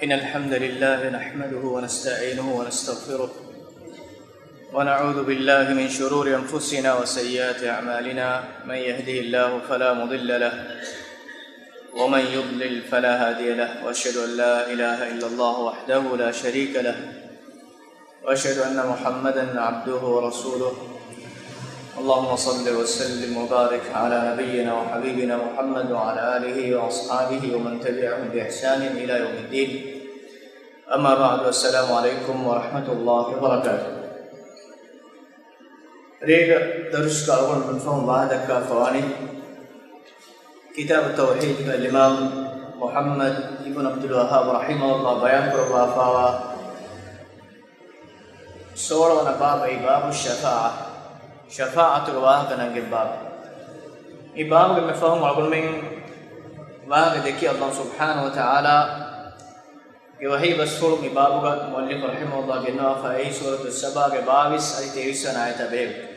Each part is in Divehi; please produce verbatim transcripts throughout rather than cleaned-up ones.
إن الحمد لله نحمده ونستعينه ونستغفره، ونعوذ بالله من شرور أنفسنا وسيئات أعمالنا. من يهده الله فلا مضل له، ومن يضلل فلا هادي له، وأشهد أن لا إله إلا الله وحده لا شريك له، وأشهد أن محمدا عبده ورسوله. اللهم صل وسلم وبارك على نبينا وحبيبنا محمد وعلى آله وأصحابه ومن تبعهم بإحسان إلى يوم الدين. أما بعد، السلام عليكم ورحمة الله وبركاته. ރޭގަ ދަރުސްގަ އަޅުގަނޑުމެން ފަހުން ވާހަކަދައްކާފަވާނީ ކިތާބު ތައުޙީދުގަ އިމާމް މުޙައްމަދު އިބްނު ޢަބްދުލް ވައްހާބު ރަޙިމަހުﷲ ބަޔާންކުރައްވާފައިވާ ސޯޅަވަނަ ބާބު، އެއީ ބާބު ޝަފާޢަ، ޝަފާޢަތުގެ ވާހަކަ ނަންގެން ބާބު. މި ބާބުގެ މި ފަހުން އަޅުގަނޑުމެން ވާހަކަ ދެއްކި ﷲ ސުބްޙާނަހޫ ވަތަޢާލާ ގެ ވަޙީ ބަސްފުޅު މި ބާބުގަ މުއައްލިފު ރަޙިމަހުﷲ ގެންނަވާފައި އެއީ ސޫރަތުއްސަބާގެ ބާވީސް އަދި ތޭވީސް ވަނަ އާޔަތާ ބެހޭގޮތުން.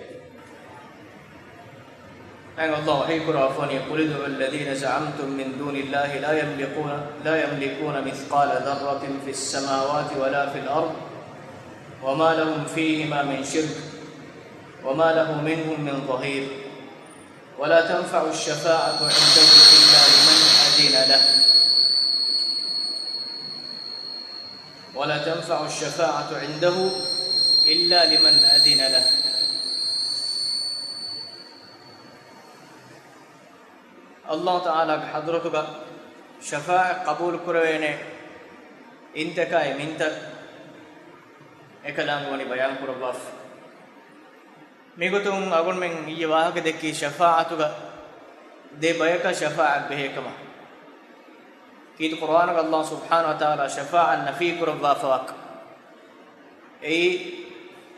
އެން ﷲ ވަޙީ ކުރައްވަނީ، قل ادعوا الذين زعمتم من دون الله لا يملكون، لا يملكون مثقال ذرة في السماوات ولا في الأرض وما لهم فيهما من شرك وما له منهم من ظهير ولا تنفع الشفاعة عنده إلا لمن أذن له. ولا تنفع الشفاعة عنده إلا لمن أذن له. ﷲ ތަޢާލާގެ ޙަޟްރަތުގަ ޝަފާޢަތް ޤަބޫލު ކުރެވޭނެ އިންތަކާއި މިންތައް އެކަލާނގެ ވަނީ ބަޔާން ކުރައްވާފަ. މިގޮތުން އަޅުގަނޑުމެން އިއްޔެ ވާހަކަ ދެއްކީ ޝަފާޢަތުގަ ދެ ބަޔަކަށް ޝަފާޢަތް ބެހޭ ކަމަށް. ކީރިތި ޤުރްއާނުގަ ﷲ ސުބްޙާނަހޫ ވަތަޢާލާ ޝަފާޢަތް ނަފީ ކުރައްވާފަވާކަން. އެއީ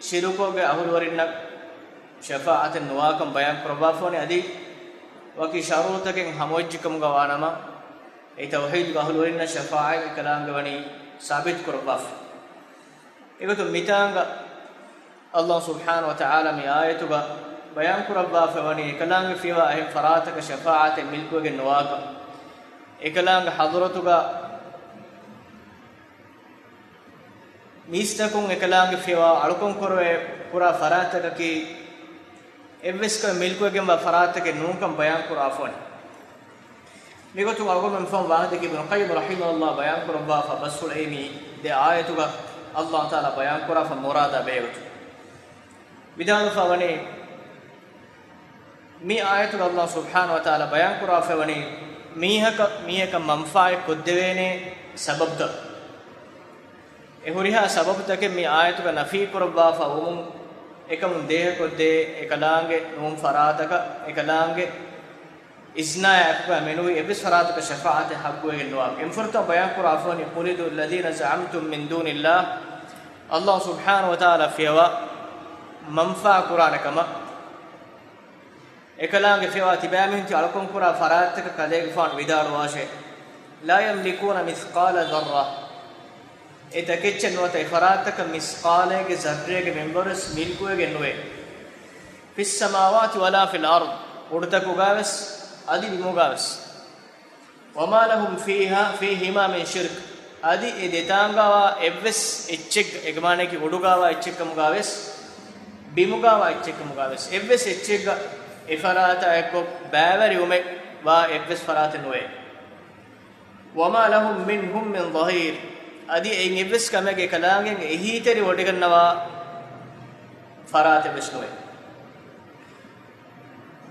ޝިރުކުގެ އަހުލުވެރިންނަށް ޝަފާޢަތެއް ނުވާކަން ބަޔާން ކުރައްވާފަވަނީ، އަދި ވަކި ޝަރުޠުތަކެއް ހަމަވެއްޖެ ކަމުގަ ވާނަމަ، އެ ތައުޙީދުގެ އަހުލުވެރިންނަށް ޝަފާޢަތް އެކަލާނގެ ވަނީ ސާބިތު ކުރައްވާފަ. އެގޮތުން މިތާނގަ ﷲ ސުބްޙާނަހޫ ވަތަޢާލާ މި އާޔަތުގަ ބަޔާން ކުރައްވާފައިވަނީ، އެކަލާނގެ ފިޔަވާ އެހެން ފަރާތަކަށް ޝަފާޢަތެއް މިލްކުވެގެން ނުވާކަން، އެކަލާނގެ ޙަޟްރަތުގަ މީސްތަކުން އެކަލާނގެ ފިޔަވާ އަޅުކަން ކުރެވޭ ކުރާ ފަރާތަކަކީ، އެއްވެސް ކަމެއް މިލްކުވެގެންވާ ފަރާތަކެއް ނޫންކަން ބަޔާން ކުރާފަވަނީ. މިގޮތުން އަޅުގަނޑުމެން ފަހުން ވާހަކަ ދެއްކި އިބްނު ޤައްޔިމް ރަޙިމަހުﷲ ބަޔާން ކުރައްވާފަ ބަސްފުޅު އެއީ މި ދެ އާޔަތުގަ ﷲ ތަޢާލާ ބަޔާން ކުރާފަ މުރާދާ ބެހޭގޮތުން. ވިދާޅުވެފަ ވަނީ، މި އާޔަތުގަ ﷲ ސުބްޙާނަހޫ ވަތަޢާލާ ބަޔާން ކުރާފައިވަނީ މީހަކަށް މީހަކަށް މަންފާއެއް ކޮށްދެވޭނެ ސަބަބުތައް. އެ ހުރިހާ ސަބަބުތަކެއް މި އާޔަތުގަ ނަފީ ކުރައްވާފަ ވުމުން، އެކަމުން ދޭހަކޮށްދޭ އެކަލާނގެ ނޫން ފަރާތަކަށް އެކަލާނގެ އިޒްނާއާއެކުގައި މެނުވީ އެއްވެސް ފަރާތަކަށް ޝަފާޢަތެއް ޙައްޤުވެގެން ނުވާ. އެންފުރަތަމަ ބަޔާން ކުރާ ފަވަނީ، قل ادعوا الذين زعمتم من دون الله، ﷲ ސުބްޙާނަހޫ ވަތަޢާލާ ފިޔަވާ މަންފާ ކުރާނެ ކަމަށް. އެކަލާނގެ ފިޔަވާ ތިބާމީހުން ތި އަޅުކަން ކުރާ ފަރާތްތަކަށް ކަލޭގެފާނު ވިދާޅުވާށޭ، لا يملكون مثقال ذرة، އެ ތަކެއްޗެއް ނުވަތަ އެ ފަރާތްތަކަށް މިސްޤާލޭގެ ޒައްރޭގެ މިންވަރުވެސް މިލްކުވެގެން ނުވޭ. في السماوات ولا في الأرض، އުޑުތަކުގަވެސް އަދި ބިމުގަވެސް. وما لهم فيها، فيهما من شرك، އަދި އެ ދެތާނގަވާ އެއްވެސް އެއްޗެއް، އެގެ މާނައަކީ އުޑުގަވާ އެއްޗެއްކަމުގަވެސް ބިމުގަވާ އެއްޗެއްކަމުގަވެސް އެއްވެސް އެއްޗެއްގަ އެ ފަރާތާއެއްކޮށް ބައިވެރިވުމެއް ވާ އެއްވެސް ފަރާތެއް ނުވޭ. وما لهم منهم من ظهير، އަދި އެއިން އެއްވެސް ކަމެއްގެ އެކަލާނގެ އެހީތެރިވޮޑިގަންނަވާ ފަރާތެއްވެސް ނުވޭ.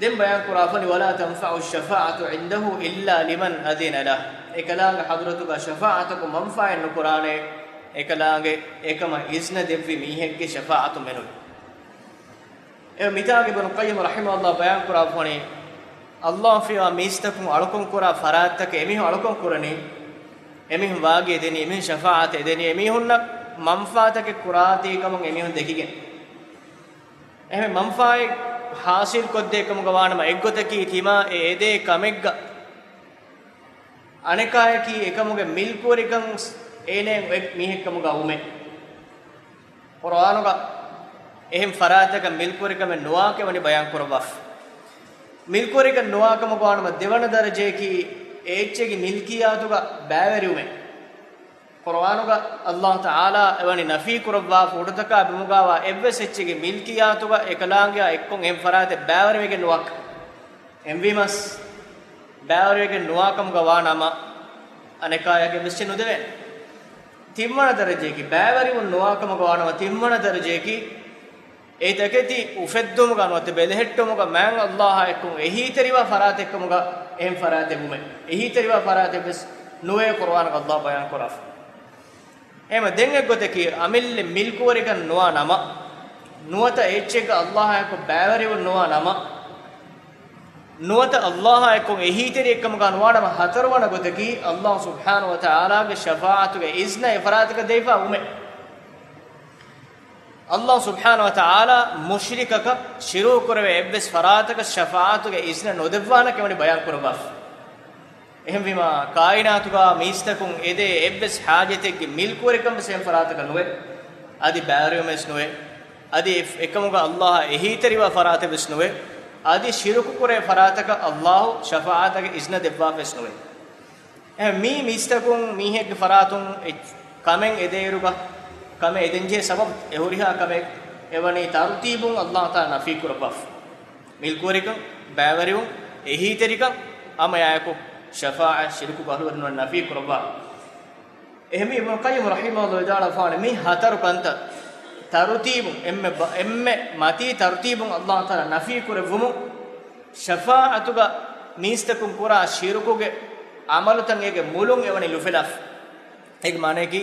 ދެން ބަޔާން ކުރާފަނި، ولا تنفع الشفاعة عنده إلا لمن أذن له، އެކަލާނގެ ޙަޟްރަތުގަ ޝަފާޢަތަކުން މަންފާއެއް ނުކުރާނެ، އެކަލާނގެ އެކަމަށް އިޒްނަ ދެއްވި މީހެއްގެ ޝަފާޢަތުން މެނުވި. އެ މިތާގެ އިބްނު ޤައްޔިމް ރަޙިމަހުﷲ ބަޔާން ކުރާފަނި، ﷲ ފިޔަވާ މީސްތަކުން އަޅުކަން ކުރާ ފަރާތްތަކެއް އެމީހުން އަޅުކަން ކުރަނީ، އެމީހުން ވާގި އެދެނީ، އެމީހުން ޝަފާޢަތަށް އެދެނީ، އެމީހުންނަށް މަންފާތަކެއް ކުރާތީ ކަމުން އެމީހުން ދެކިގެން. އެހެން މަންފާއެއް ޙާޞިލް ކޮށްދޭ ކަމުގަ ވާނަމަ، އެއްގޮތަކީ ތިމާ އެ އެދޭ ކަމެއްގަ އަނެކާޔަކީ އެކަމުގެ މިލްކުވެރިކަން އޭނައަށް އޮތް މީހެއްކަމުގަ ވުމެއް. ޤުރްއާނުގަ އެހެން ފަރާތަކަށް މިލްކުވެރިކަމެއް ނުވާކަން ވަނީ ބަޔާން ކުރައްވާފަ. މިލްކުވެރިކަން ނުވާ ކަމަކު ވާނަމަ، ދެވަނަ ދަރަޖަޔަކީ އެ އެއްޗެއްގެ މިލްކިއްޔާތުގަ ބައިވެރިވުމެއް. ޤުރުއާނުގަ ﷲ ތަޢާލާ އެވަނީ ނަފީ ކުރައްވާފަ އުޑުތަކާ ބިމުގާވާ އެއްވެސް އެއްޗެއްގެ މިލްކިއްޔާތުގަ އެކަލާނގެއާ އެއްކޮށް އެހެން ފަރާތެއް ބައިވެރިވެގެން ނުވާކަން. އެހެންވީމަސް، ބައިވެރިވެގެން ނުވާކަމުގަ ވާ ނަމަ، އަނެކާޔަކަށް އެއްވެސް އެއްޗެއް ނުދެވޭނެ. ތިންވަނަ ދަރަޖައަކީ، ބައިވެރިވުން ނުވާކަމުގަ ވާ ނަމަ، ތިންވަނަ ދަރަޖައަކީ، އެ ތަކެތި އުފެއްދުމުގަ ނުވަތަ ބެލެހެއްޓުމުގަ މާތް ﷲ އާ އެއްކޮށް އެހީތެރިވާ ފަރާތެއްކަމުގަ އެހެން ފަރާތެއް ވުމެއް. އެހީތެރިވާ ފަރާތެއްވެސް ނުވޭ ޤުރުއާނުގަ ﷲ ބަޔާން ކުރާފަ. އެހެންވެ ދެން އެއްގޮތަކީ އަމިއްލަ މިލްކުވެރިކަން ނުވާ ނަމަ، ނުވަތަ އެއްޗެއްގަ ﷲ އާ އެއްކޮށް ބައިވެރިވުން ނުވާ ނަމަ، ނުވަތަ ﷲ އާ އެއްކޮށް އެހީތެރިއެއްކަމުގަ ނުވާ ނަމަ، ހަތަރުވަނަ ގޮތަކީ ﷲ ސުބްޙާނަހޫ ވަތަޢާލާގެ ޝަފާޢަތުގެ އިޒްނަ އެ ފަރާތަކަށް ދެވިފަ ވުމެއް. ﷲ ސުބްޙާނަހޫ ވަތަޢާލާ މުޝްރިކަކަށް ޝިރުކު ކުރެވޭ އެއްވެސް ފަރާތަކަށް ޝަފާޢަތުގެ އިޒްނަ ނުދެއްވާނެކަމަށް ވަނީ ބަޔާން ކުރައްވާފަ. އެހެންވީމާ، ކާއިނާތުގަ މީސްތަކުން އެދޭ އެއްވެސް ޙާޖަތެއްގެ މިލްކުވެރިކަން ވެސް އެހެން ފަރާތަކަށް ނުވޭ. އަދި ބައިވެރިވުމެއް ވެސް ނުވޭ. އަދި އެ-، އެކަމުގަ ﷲ އާ އެހީތެރިވާ ފަރާތެއް ވެސް ނުވޭ. އަދި ޝިރުކު ކުރޭ ފަރާތަކަށް ﷲ ޝަފާޢަތުގެ އިޒްނަ ދެއްވާފަ ވެސް ނުވޭ. އެހެން މީ މީސްތަކުން މީހެއްގެ ފަރާތުން އެ ކަމެއް އެދޭއިރުގަ، ކަމެއް އެދެންޖެހޭ ސަބަބު އެ ހުރިހާ ކަމެއް އެވަނީ ތަރުތީބުން ﷲ ތަޢާލާ ނަފީ ކުރައްވާފަ. މިލްކުވެރިކަން، ބައިވެރިވުން، އެހީތެރިކަން، ހަމައެއާއެކު ޝަފާޢަތް ޝިރުކުގެ އަހުލުވެރިންނަށް ނަފީ ކުރައްވާ. އެހެންވީ އިބްނު ޤައްޔިމް ރަޙިމަހުﷲ ވިދާޅުވާފާނެ، މި ހަތަރު ކަންތައް ތަރުތީބުން އެންމެ ބަ-، އެންމެ މަތީ ތަރުތީބުން ﷲ ތަޢާލާ ނަފީ ކުރެއްވުމުން، ޝަފާޢަތުގަ މީސްތަކުން ކުރާ ޝިރުކުގެ ޢަމަލުތައް އޭގެ މުލުން އެވަނީ ލުފެލާފަ. އޭގެ މާނައަކީ،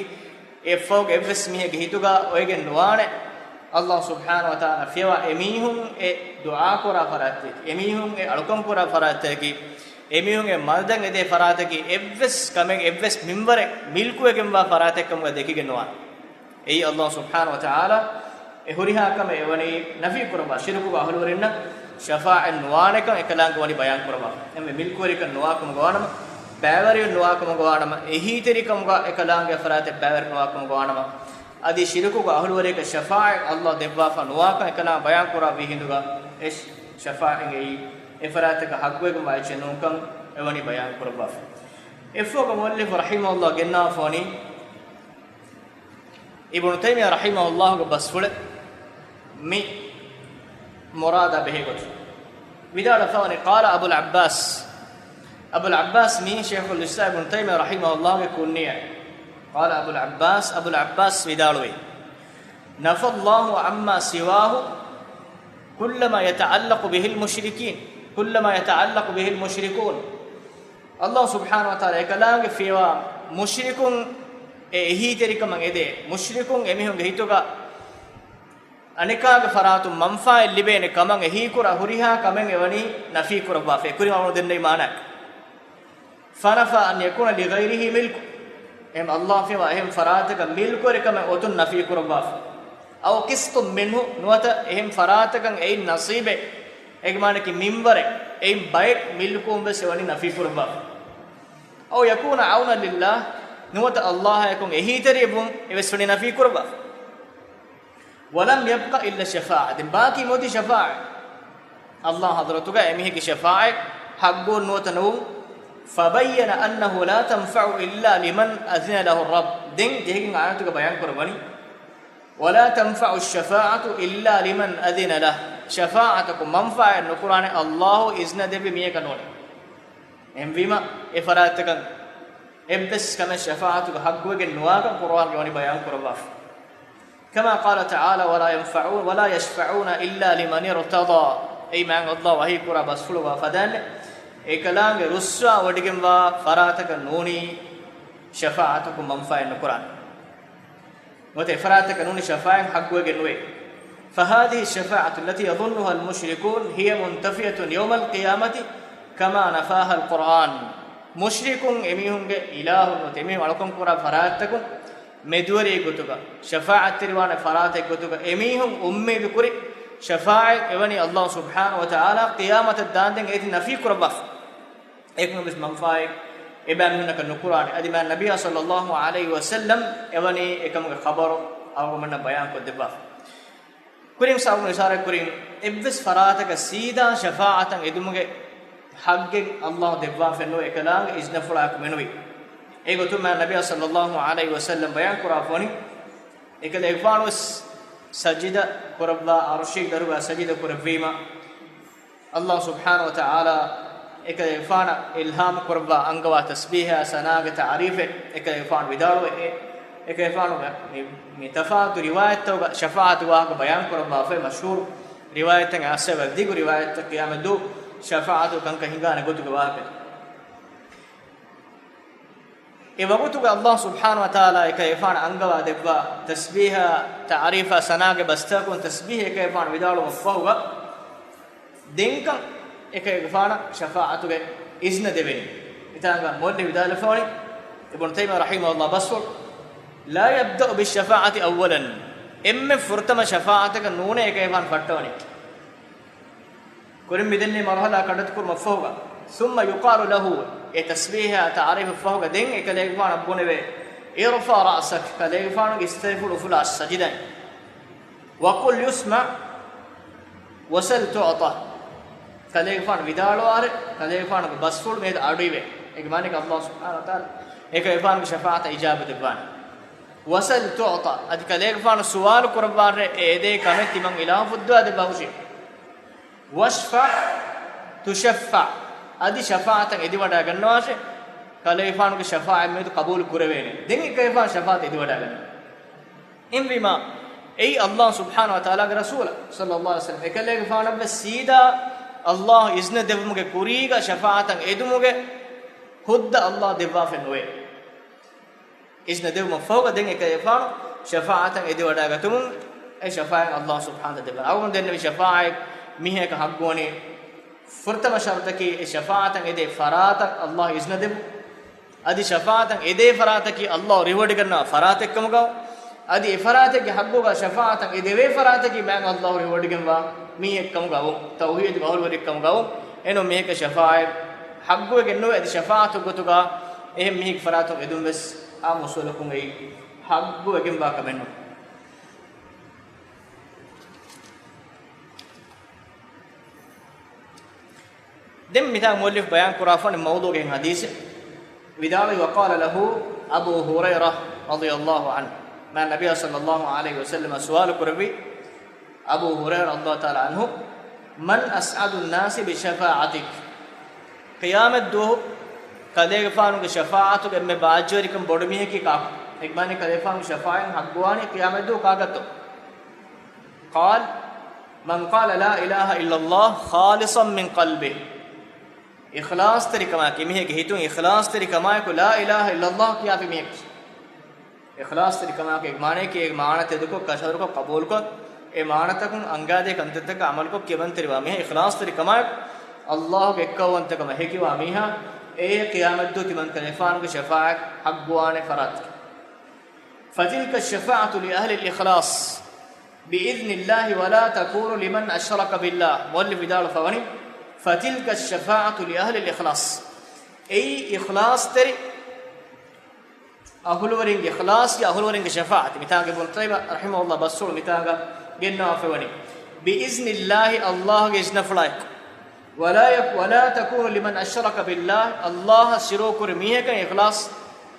އެއަށްފަހުގެ އެއްވެސް މީހެއްގެ ހިތުގަ އޮވެގެން ނުވާނެ، ﷲ ސުބްޙާނަހޫ ވަތަޢާލާ ނަފީ ކުރެއްވާ އެމީހުން އެ ދުޢާ ކުރާ ފަރާތަކީ، އެމީހުން އެ އަޅުކަން ކުރާ ފަރާތަކީ، އެމީހުން އެ މަދަދަށް އެދޭ ފަރާތަކީ، އެއްވެސް ކަމެއް އެއްވެސް މިންވަރެއް މިލްކުވެގެންވާ ފަރާތެއްކަމުގަ ދެކިގެން ނުވާނެ. އެއީ ﷲ ސުބްޙާނަހޫ ވަތަޢާލާ އެ ހުރިހާ ކަމެއް އެވަނީ ނަފީ ކުރައްވާ، ޝިރުކުގެ އަހުލުވެރިންނަށް ޝަފާޢަތް ނުވާނެކަން އެކަލާނގެ ވަނީ ބަޔާން ކުރައްވާ. އެންމެ މިލްކުވެރިކަން ނުވާކަމުގަ ވާނަމަ، ބައިވެރިވުން ނުވާކަމުގަ ވާނަމަ، އެހީތެރިކަމުގަ އެކަލާނގެ ފަރާތެއް ބައިވެރި ނުވާކަމުގަ ވާނަމަ، އަދި ޝިރުކުގެ އަހުލުވެރިޔަކަށް ޝަފާޢަތް ﷲ ދެއްވާފަ ނުވާކަން އެކަލާނގެ ބަޔާން ކުރާ ވީހިނދުގަ އެ ޝަފާޢަތް އެއީ އެ ފަރާތަކަށް ޙައްޤުވެގެންވާ އެއްޗެއް ނޫންކަން އެވަނީ ބަޔާން ކުރައްވާފަ. އެއަށްފަހުގަ މުއައްލިފު ރަޙިމަހުﷲ ގެންނާފަ ވަނީ، އިބްނު ތައިމިއްޔާ ރަޙިމަހުﷲގެ ބަސްފުޅެއް މި މުރާދާ ބެހޭ ގޮތުން. ވިދާޅުވެފަ ވަނީ، قال أبو العباس، އަބުލް ޢައްބާސް މީ ޝައިޚުލް އިސްލާމް އިބްނު ތައިމިއްޔާ ރަޙިމަހުﷲގެ ކުންޔަތް. قال أبو العباس، އަބުލް ޢައްބާސް ވިދާޅުވި، نفى الله عما سواه كل ما يتعلق به المشركين، كل ما يتعلق به المشركون. ﷲ ސުބްޙާނަހޫ ވަތަޢާލާ އެކަލާނގެ ފިޔަވާ މުޝްރިކުން އެ އެހީތެރިކަމަށް އެދޭ، މުޝްރިކުން އެމީހުންގެ ހިތުގަ އަނެކާގެ ފަރާތުން މަންފާއެއް ލިބޭނެ ކަމަށް އެހީކުރާ ހުރިހާ ކަމެއް އެވަނީ ނަފީ ކުރައްވާފަ. އެ ކުރިން އަޅުގަނޑު ދެންނެވި މާނައަކަށް، فنفى أن يكون لغيره ملك. އެހެން ﷲ ފިޔަވާ އެހެން ފަރާތަކަށް މިލްކުވެރިކަމެއް އޮތުން ނަފީ ކުރައްވާފަ. أو قسط منه، ނުވަތަ އެހެން ފަރާތަކަށް އެއިން ނަސީބެއް، އޭގެ މާނައަކީ މިންވަރެއް، އެއިން ބައެއް މިލްކުވުން ވެސް އެވަނީ ނަފީ ކުރައްވާފަ. أو يكون عونا لله، ނުވަތަ ﷲ އާ އެއްކޮށް އެހީތެރިވުން އެވެސް ވަނީ ނަފީ ކުރައްވާފަ. ولم يبق إلا الشفاعة. ދެން ބާކީ މިއޮތީ ޝަފާޢަތް. ﷲ ޙަޟްރަތުގަ އެމީހެއްގެ ޝަފާޢަތް ޙައްޤުވުން ނުވަތަ ނުވުން. فبين أنه لا تنفع إلا لمن أذن له الرب. ދެން ޖެހިގެން އާޔަތުގަ ބަޔާން ކުރައްވަނީ، ولا تنفع الشفاعة إلا لمن أذن له. ޝަފާޢަތަކުން މަންފާއެއް ނުކުރާނެ ﷲ އިޒްނަ ދެއްވި މީހަކަށް ނޫނީ. އެހެންވީމަ، އެ ފަރާތްތަކަށް އެއްވެސް ކަމެއް ޝަފާޢަތުގަ ޙައްޤުވެގެން ނުވާކަން ޤުރުއާންގަ ވަނީ ބަޔާން ކުރައްވާފަ. كما قال تعالى، ولا ينفعون، ولا يشفعون إلا لمن ارتضى. އެއީ މާތް ﷲ ވަޙީ ކުރާ ބަސްފުޅުގަ ފަދައިން، އެކަލާނގެ ރުއްސާވޮޑިގެންވާ ފަރާތަކަށް ނޫނީ ޝަފާޢަތަކުން މަންފާއެއް ނުކުރާނެ. ނުވަތަ އެފަރާތަކަށް ނޫނީ ޝަފާޢަތް ޙައްޤުވެގެން ނުވޭ. فهذه الشفاعة التي يظنها المشركون هي منتفية يوم القيامة كما نفاها القرآن. މުޝްރިކުން އެމީހުންގެ އިލާހުން ނުވަތަ އެމީހުން އަޅުކަން ކުރާ ފަރާތްތަކުން މެދުވެރިއެއް ގޮތުގަ، ޝަފާޢަތްތެރިވާނެ ފަރާތެއް ގޮތުގަ އެމީހުން އުއްމީދު ކުރި ޝަފާޢަތް އެވަނީ ﷲ ސުބްޙާނަހޫ ވަތަޢާލާ ޤިޔާމަތަށް ދާންދެން އޭތި ނަފީ ކުރައްވާފަ. އެކަމަކުވެސް މަންފާއެއް އެބައިމީހުންނަކަށް ނުކުރާނެ. އަދި މާތް ނަބިއްޔާ ޞައްލަﷲ ޢަލައިހި ވަސައްލަމް އެވަނީ އެކަމުގެ ޚަބަރު އަޅުގަނޑުމެންނަށް ބަޔާންކޮށްދެއްވާފަ. ކުރިން ސާބުން އިޝާރަތްކުރިން، އެއްވެސް ފަރާތަކަށް ސީދާ ޝަފާޢަތަށް އެދުމުގެ ޙައްޤެއް ﷲ ދެއްވާފައެއްނުވޭ، އެކަލާނގެ އިޒްނަފުޅާއެކު މެނުވީ. އެގޮތުން މާ ނަބިއްޔާ ޞައްލައްލާހު ޢަލައިހި ވަސައްލަމް ބަޔާން ކުރާފަވަނީ، އެކަލޭގެފާނުވެސް ސަޖިދަ ކުރައްވާ، ޢަރުޝީގެ ދަރުގަ ސަޖިދަ ކުރެއްވީމަ، ﷲ ސުބްޙާނަހު ވަތަޢާލާ އެކަލޭގެފާނަށް އިލްހާމް ކުރައްވާ އަންގަވާ ތަސްބީޙާ ސަނާގެ ތަޢުރީފެއް އެކަލޭގެފާނު ވިދާޅުވޭ. އެ، އެކަލޭގެފާނުގެ މި، މި ތަފާތު ރިވާޔަތްތަކުގަ ޝަފާޢަތު ވާހަކަ ބަޔާން ކުރައްވާފައި، މަޝްހޫރު ރިވާޔަތްތައް އައިސް ވަރަށް ދިގު ރިވާޔަތްތައް ޤިޔާމަތްދުވަހު ޝަފާޢަތު ކަންކަން ހިނގާނެ ގޮތުގެ ވާހަކަ. އެ ވަގުތުގަ ﷲ ސުބްޙާނަހު ވަތަޢާލާ އެކަލޭގެފާނަށް އަންގަވާ ދެއްވާ ތަސްބީޙާ ތަޢުރީފާ ސަނާގެ ބަސްތަކުން ތަސްބީޙަ އެކަލޭގެފާނު ވިދާޅުވުމަށްފަހުގަ، ދެންކަން އެކަލޭގެފާނަށް ޝަފާޢަތުގެ އިޒްނަ ދެވެނީ. މިތާނގަ މުއައްލިފް ވިދާޅުވެފަވަނީ، އިބްނު ތައިމިއްޔާ ރަޙިމަހުﷲ ބަސްފުޅު، لا يبدأ بالشفاعة أولا، އެންމެ ފުރަތަމަ ޝަފާޢަތަކަށް ނޫނޭ އެކަލޭގެފާނު ފައްޓަވަނީ. ކުރިން މިދެންނެވި މަރުޙަލާ ކަނޑައެޅިކުރުމަށްފަހުގަ، ثم يقال له، އެ ތަސްބީޙާ ތަޢުރީފަށްފަހުގަ ދެން އެކަލޭގެފާނަށް ބުނެވޭ، ارفع رأسك، ކަލޭގެފާނުގެ އިސްތަށިފުޅު އުފުލާ ސަޖިދައިން. وقل يسمع وسل تعط، ކަލޭގެފާނު ވިދާޅުވާށޭ، ކަލޭގެފާނުގެ ބަސްފުޅު މިއަދު އަޑުއިވޭ. އޭގެ މާނައަކީ ﷲ ސުބްޙާނަހު ވަތަޢާލާ އެކަލޭގެފާނުގެ ޝަފާޢަތަށް އިޖާބަ ދެއްވާނެ. وسل تعط، އަދި ކަލޭގެފާނު ސުވާލު ކުރައްވާށޭ، އެ އެދޭ ކަމެއް ތިމަން އިލާހު ފުއްދަވާ ދެއްވާށޭ. واشفع تشفع، އަދި ޝަފާޢަތަށް އެދިވަޑައިގަންނަވާށޭ، ކަލޭގެފާނުގެ ޝަފާޢަތް މިއަދު ޤަބޫލު ކުރެވޭނެ. ދެން އެކަލޭގެފާނު ޝަފާޢަތަށް އެދިވަޑައިގަންނަވާ. އެހެންވީމާ، އެއީ ﷲ ސުބްޙާނަހު ވަތަޢާލާގެ ރަސޫލާ ޞައްލައްލާހު ޢަލައިހި ވަސައްލަމް އެކަލޭގެފާނަށްވެސް ސީދާ ﷲ އިޒްނަ ދެއްވުމުގެ ކުރީގަ ޝަފާޢަތަށް އެދުމުގެ ހުއްދަ ﷲ ދެއްވާފައެއް ނުވޭ. އިޒްނަ ދެއްވުމަށްފަހުގަ ދެން އެކަލޭގެފާނު ޝަފާޢަތަށް އެދިވަޑައިގަތުމުން އެ ޝަފާޢަތް ﷲ ސުބްޙާނަހު ވަތަޢާލާ ދެއްވާނެ. އަޅުގަނޑު ދެންނެވި ޝަފާޢަތް މީހަކަށް ޙައްޤުވަނީ ފުރަތަމަ ޝަރުޠަކީ އެ ޝަފާޢަތަށް އެދޭ ފަރާތަށް ﷲ އިޒްނަ ދެއްވުން. އަދި ޝަފާޢަތަށް އެދޭ ފަރާތަކީ ﷲ ރިވެވޮޑިގަންނަވާ ފަރާތެއްކަމުގަ ވުން. އަދި އެ ފަރާތެއްގެ ޙައްޤުގަ ޝަފާޢަތަށް އެދެވޭ ފަރާތަކީ މާތް ﷲ ރިވެވޮޑިގެންވާ މީހެއްކަމުގަ ވުން. ތައުޙީދުގެ އަހުލުވެރިއެއްކަމުގަ ވުން. އެނޫން މީހެއްގެ ޝަފާޢަތް ޙައްޤުވެގެން ނުވޭ. އަދި ޝަފާޢަތުގެ ގޮތުގަ އެހެން މީހެއްގެ ފަރާތުން އެދުން ވެސް އާންމު އުސޫލަކުން އެއީ ޙައްޤުވެގެންވާ ކަމެއް ނޫން. ދެން މިތާ މުއައްލިފް ބަޔާން ކުރާފަނި މައުޟޫޢުގެ ޙަދީޘެއް ވިދާޅުވި، وقال له أبو هريرة رضي الله عنه، މާ ނަބިއްޔާ ޞައްލައްލާހު ޢަލައިހި ވަސައްލަމަ ސުވާލު ކުރެއްވި، އަބޫ ހުރައިރާ ރަޟިޔައްލާހު ތަޢާލާ ޢަންހު، من أسعد الناس بشفاعتك؟ ޤިޔާމަތްދުވަހު ކަލޭގެފާނުގެ ޝަފާޢަތުގެ އެންމެ ބާއްޖަވެރިކަން ބޮޑު މީހަކީ ކާކު؟ އެ މާނައީ ކަލޭގެފާނުގެ ޝަފާޢަތް ޙައްޤުވާނީ ޤިޔާމަތްދުވަހު ކާކަށްތޯ؟ قال، من قال لا إله إلا الله خالصا من قلبه. އިޚްލާޞްތެރިކަމާއެކު، އެމީހެއްގެ ހިތުން އިޚްލާޞްތެރިކަމާއެކު لا إله إلا الله ކިޔާފި މީހެއް. އިޚްލާޞްތެރިކަމާއެކު މާނައަކީ އެ މާނަ ތެދުކޮށް، ކަށަވަރުކޮށް، ޤަބޫލުކޮށް، އެ މާނަތަކުން އަންގާދޭ ކަންތައްތަކަށް ޢަމަލުކޮށް ކިޔަމަންތެރިވާ މީހެއް. އިޚްލާޞްތެރިކަމާއެކު ﷲ ގެ އެއްކައުވަންތަކަމަށް ހެކިވާ މީހާ، އެއީ ޤިޔާމަތްދުވަހު ތިމަންކަލޭގެފާނުގެ ޝަފާޢަތް ޙައްޤުވާނެ ފަރާތަކީ. فتلك الشفاعة لأهل الإخلاص بإذن الله ولا تكون لمن أشرك بالله. މުއައްލިފް ވިދާޅުވެފަވަނީ، فتلك الشفاعة لأهل الإخلاص. އެއީ އިޚްލާޞްތެރި އަހުލުވެރިންގެ، އިޚްލާޞްގެ އަހުލުވެރިންގެ ޝަފާޢަތެއް. މިތާގަ އިބްނު ތައިމިއްޔާ ރަޙިމަހުﷲ ބަސްފުޅު މިތާގަ ގެންނަވާފައިވަނީ، بإذن الله، ﷲ ގެ އިޒްނަފުޅާއެކު. ولا يك-، ولا تكون لمن أشرك بالله، ﷲ އަށް ޝިރުކު ކުރި މީހަކަށް އިޚްލާޞް